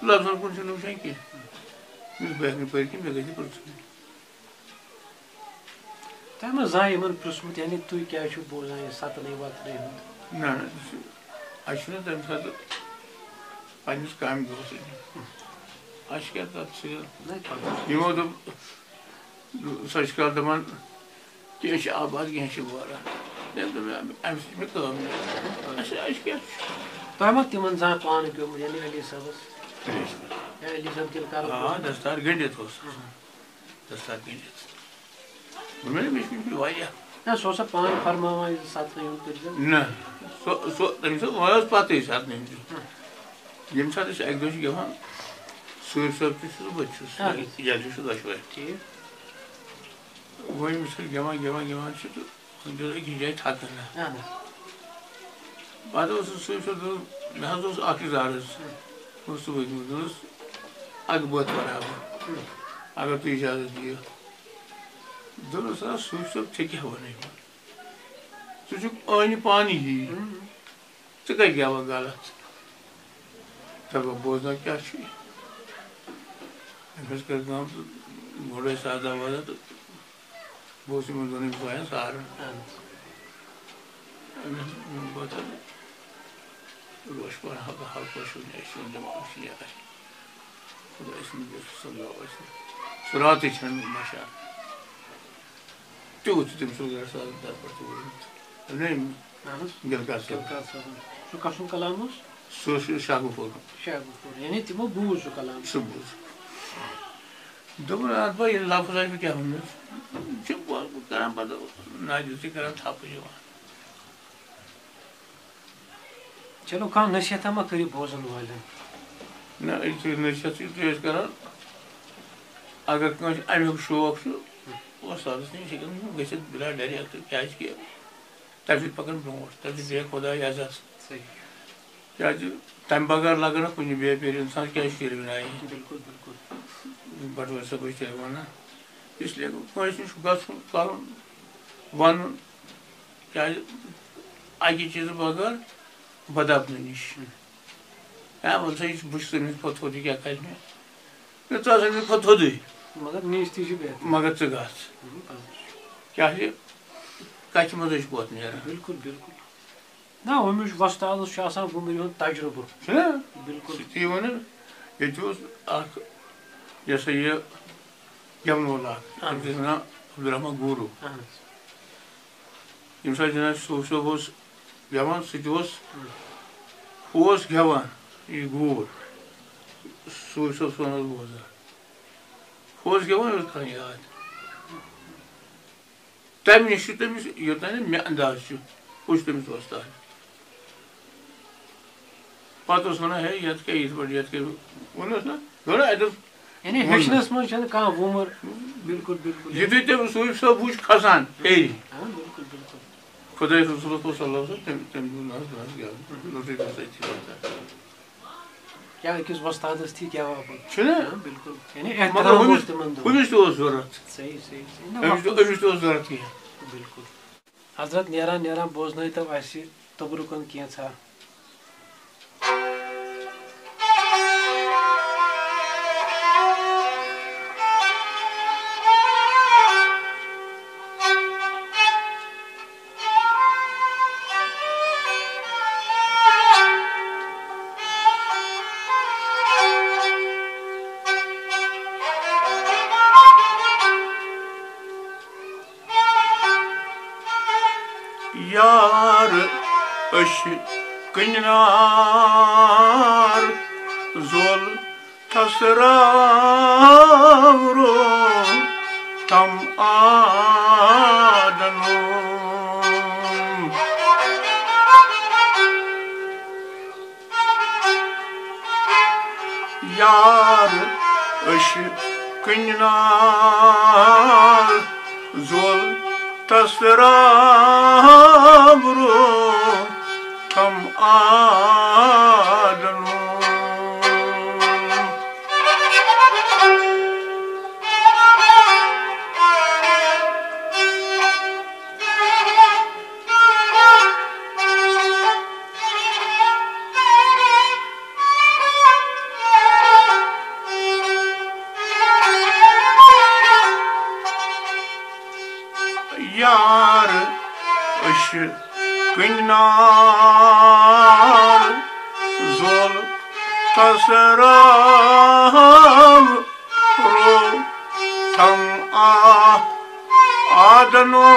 لفظن کُن چھِو نہٕ وٕچھان کینٛہہ۔ مےٚ دوٚپ، بہٕ ہٮ۪کہٕ نہٕ پٔرِتھ کینٛہہ، مےٚ گژھِ یہِ پرٛژھُن۔ تۄہہِ ما زانٛہہ یِمن پرٛژھمُت، یعنی تُہۍ کیٛازِ چھِو بوزان یہِ ستنٕے وتنٕے ہُنٛد؟ نہ، نہ، یہِ چھُ، اَسہِ چھُنہٕ تَمہِ ساتہٕ پنٛنِس کامہِ دۄہَس سۭتۍ۔ اَسہِ کیٛاہ تَتھ سۭتۍ؟ نہ، پَتہٕ۔ یِمو دوٚپ، سۄ چھِ کَتھ دَپان، کینٛہہ چھِ آباد، کینٛہہ چھِ ووران۔ تٔمۍ دوٚپ مےٚ، اَمہِ سۭتۍ چھِ مےٚ کٲم نیران۔ اَسہِ، اَسہِ کیٛاہ چھُ؟ تۄہہِ ما تِمَن زانٛہہ پانہٕ پیوٚمُت، یعنی علی صٲبَس؟ علی صٲب۔ یا علی صٲب تیٚلہِ کَرو آ، فون۔ دَستار گٔنٛڈِتھ اوس۔ اَہَن۔ دَستار گٔنٛڈِتھ۔ دوٚپمَے، مےٚ چھِ وٕنہِ واریاہ۔ نہ، سُہ اوس سا پانہٕ فرماوان، یہِ ستنٕے ہُنٛد کٔرۍزیو؟ نہ، سُہ، سُہ، تٔمِس اوس، وۄنۍ ٲس پَتہٕ أسۍ ستنٕے ہُنٛد۔ ییٚمہِ ساتہٕ أسۍ اَکہِ دۄہ چھِ گٮ۪وان، صٲب صٲب تہِ چھُس بہٕ، بہٕ تہِ چھُس، اَہَن حظ۔ یَلہِ چھُ دۄشوَے۔ ٹھیٖک۔ وۄنۍ ییٚمہِ ساتہٕ گٮ۪وان، گٮ۪وان، گٮ۪وان چھِ تہٕ وۄنۍ پیوٚو أکِس جایہِ تھَکُن۔ اَہَن حظ۔ پَتہٕ اوس سُہ صٲب صٲب دوٚپ، مےٚ حظ اوس اَکھ اِظہار حظ۔ اوس صُبحٲے گوٚمُت، دوٚپُس، اَکھ بٲتھ وَنہٕ ہا بہٕ، اگر تُہۍ اِجازت دِیِو۔ دوٚپُس، آ، صوٗفی صٲب، ژےٚ کیٛاہ وَنَے وۄنۍ؟ ژٕ چھُکھ ٲنہِ پانہٕ یی۔ ژٕ کَتہِ گٮ۪وَکھ غلط؟ دَپان، بوزناو کیٛاہ چھُ یہِ؟ أمۍ حظ کٔر کٲم تہٕ گۄڈٕ ٲسۍ سادہ وادہ تہٕ بہٕ اوسُس یِمَن دۄنٕے بٲیَن ساران۔ اَہَن حظ۔ أمِس ووٚن پَتہٕ، روش پَران ہَلکہٕ ہَلکہٕ، چھُنہٕ اَسہِ یُن دٮ۪ماغَس چھُنہٕ یہِ اَسہِ۔ خۄداے سُنٛد یُس سُہ گوٚو اَسہِ۔ سُہ راتٕے چھَنہٕ مےٚ مَشان۔ تیوٗت چھُ تٔمۍ سُنٛد گرٕ ساز دربار تہِ ووٚنمُت۔ اَہَن حظ۔ گِلکار صٲب۔ گِلکار صٲبَن۔ سُہ کَس سُنٛد کلام اوس؟ سُہ اوس شاہ غفور۔ شاہ غفور۔ یعنی تِمو بوٗز سُہ کلام۔ سُہ بوٗز۔ دوٚپُن، اَتھ بہٕ یہِ لفظ آسہِ بہٕ کیٛاہ وَنہٕ؟ یہِ چھُ بوز-، کران پَتہٕ ناجُزی کران تھپہٕ یِوان۔ چلو، کانٛہہ نصیحتہ ما کٔرِو بوزن والٮ۪ن؟ نہ، یہِ چھُ نصیحت چھُ تُہۍ أسۍ کران۔ اگر کٲنٛسہِ اَمیُک شوق چھُ، وۄستادَس نِش ہیٚکن گٔژھِتھ بِلا ڈایریکٹ، کیٛازِ کہِ تَمہِ سۭتۍ پَکن برونٛٹھ، تَمہِ سۭتۍ بیٚہہِ خۄداے عزت۔ صحیح۔ کیٛازِ تَمہِ بغٲر لَگن نہٕ کُنہِ بے پیر اِنسان کیٛازِ چھُ ییٚلہِ وٕنہِ آیہِ؟ بِلکُل، بِلکُل۔ بَٹہٕ وٲرۍ صٲب ٲسۍ تۄہہِ وَنان، اس لیے کٲنٛسہِ نِش چھُ گژھُن، کَرُن، وَنُن، کیٛازِ اَکہِ چیٖزٕ بغٲر بدبنہٕ نِش۔ ہُم۔ ہے، وَلہٕ سا، یہِ چھُ، بہٕ چھُس تٔمِس کھۄتہٕ تھوٚدُے، کیٛاہ کَرِ مےٚ؟ مےٚ ژٕ آسَکھ مےٚ کھۄتہٕ تھوٚدُے۔ مگر نیٖستی چھِ بہتر۔ مگر ژٕ گژھ۔ ہُم، پَزٕ چھُ۔ کیٛازِ کَتھِ منٛز حظ چھُ پوٚت نیران؟ بِلکُل، بِلکُل۔ نہ، ہُمِس وۄستادَس چھُ آسان وُمرِ ہُنٛد تجرُبہٕ۔ چھُنہ؟ بِلکُل۔ سُہ تی وَنان، ییٚتہِ اوس اَکھ، یہِ ہسا یہِ، گٮ۪ونہٕ وول اَکھ۔ اَہَن حظ۔ تٔمِس ٲسۍ وَنان عبدالرحمان گوٗروٗ۔ اَہَن حظ۔ ییٚمہِ ساتہٕ جناب صوفی صٲب اوس گٮ۪وان، سُہ تہِ اوس، ہُہ اوس گٮ۪وان، یہِ گوٗر۔ صوفی صٲب سُنٛد اوس بوزان۔ ہُہ اوس گٮ۪وان، یہِ اوس کَران یاد۔ تَمہِ نِش چھُ تٔمِس، یوٚتام نہٕ مےٚ انداز چھُ، ہُہ چھُ تٔمِس وۄستاد۔ پَتہٕ اوس وَنان، ہے، یَتھ کیٛاہ یِتھ پٲٹھۍ، یَتھ کیٛاہ ووٚنُس نہ؟ دوٚپُن، اَتہِ اوس یعنی ووٚنمُت۔ ہیٚچھنَس منٛز چھَنہٕ کانٛہہ وُمر۔ بِلکُل، بِلکُل۔ یُتھُے تٔمۍ صوٗفی صٲب وٕچھ کھسان ہیٚرِ۔ آ، بِلکُل، بِلکُل۔ خۄداے رسول صلی اللہ علیہ وسلم، تٔمۍ، تٔمۍ دیُت نظر، نظر گٮ۪وُن۔ لوٚٹُے تٔمِس أتھی پَتہٕ۔ کیٛاہ أکِس وۄستادَس تھی کیٛاہ وَبہٕ؟ چھُنہ؟ آ، بِلکُل۔ یعنی مگر احترام ہُمِس، اوس تِمَن دۄہَن۔ ہُمِس تہِ اوس ضوٚرَتھ۔ صحیح، صحیح، صحیح۔ نہ، أمِس تہِ، وقتُک أمِس تہِ اوس ضوٚرَتھ کینٛہہ۔ بِلکُل۔ حضرت، نیران نیران بوزنٲیتو اَسہِ توٚبرُکَن کینٛژھا۔ یار أچھ کنار زول تسراورو تم آدنو۔ یار أچھ کنار زول تسراورو تم آدنو۔ یار أچھ کنار زول تسرام رو تھم آ آدنو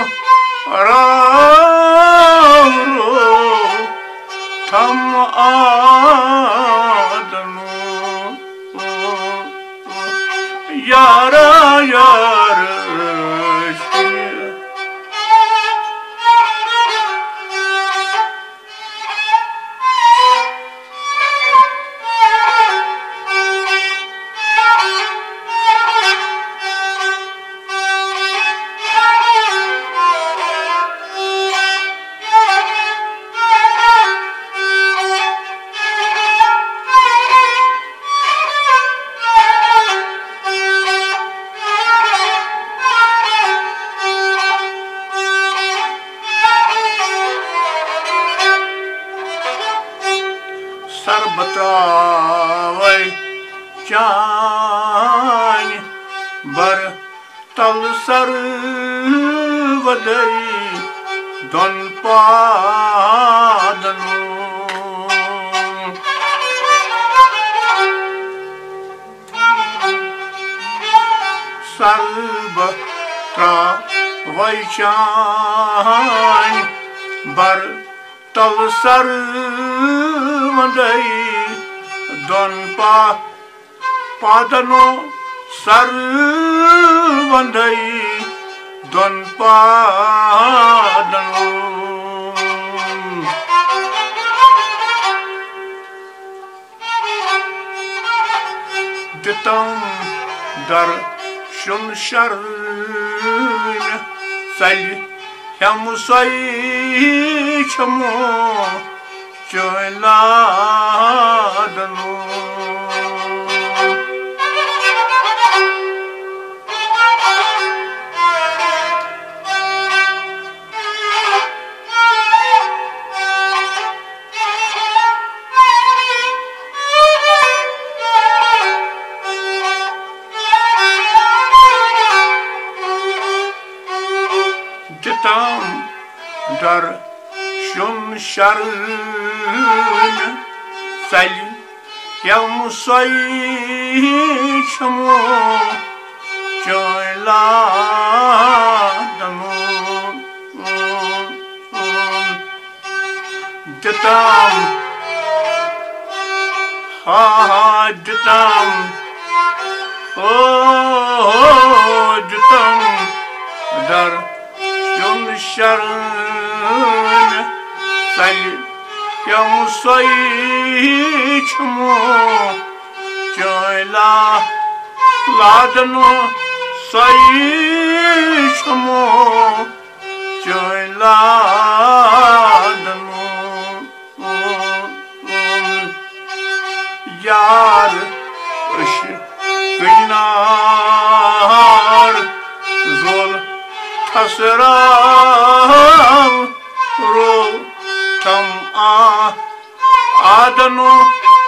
راورو تھم آدنو یارا یار بہٕ ترٛاوَے چانہِ بَر تَل سَر وَدَے دۄن پادَن۔ سَر بہٕ ترٛاوَے چانہِ بَر تَل سَر وَدَے دۄن پا پادَنو، سَر وَدَے دۄن پادَنو۔ دِتم در شُن شرمہِ ژَلہِ ہٮ۪مہٕ سۄے چھَمو چٲنۍ لادنو۔ دِتم در شُن شرمہِ ژَلہِ یَم سۄے چھَمو چٲنۍ لادنو۔ دِتم، ہا ہا دِتم، او ہو دِتم در شُن شرمہِ ژَلہِ یَم سۄے چھَمو چٲنۍ لا لادنو، سۄے چھَمو چٲنۍ لادنو۔ یار أشہِ کٕنار زول تھسراو رو تھم آ آدنو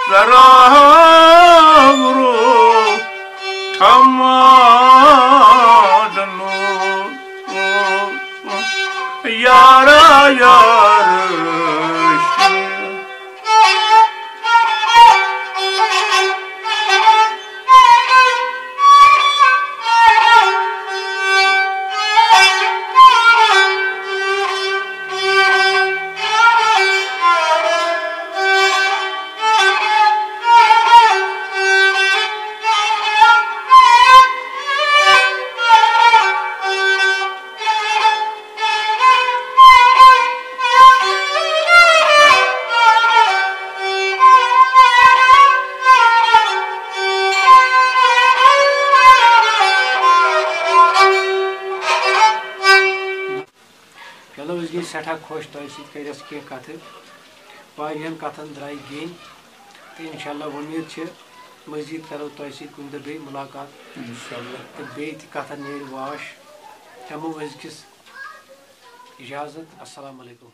زراو رو تھم آدنو۔ یارا یار چلو، أسۍ گٔے سٮ۪ٹھاہ خۄش تۄہہِ سۭتۍ کٔرۍ اَسہِ کینٛہہ کَتھٕ۔ واریاہَن کَتھَن درٛایہِ گیٚنۍ۔ تہٕ اِنشاء اللہ وۄمید چھِ مٔزیٖد کَرو تۄہہِ سۭتۍ کُنہِ دۄہ بیٚیہِ مُلاقات۔ اِنشاء اللہ۔ تہٕ بیٚیہِ تہِ کَتھَن نیرِ واش۔ ہٮ۪مو أزکِس اِجازت۔ السلام علیکُم۔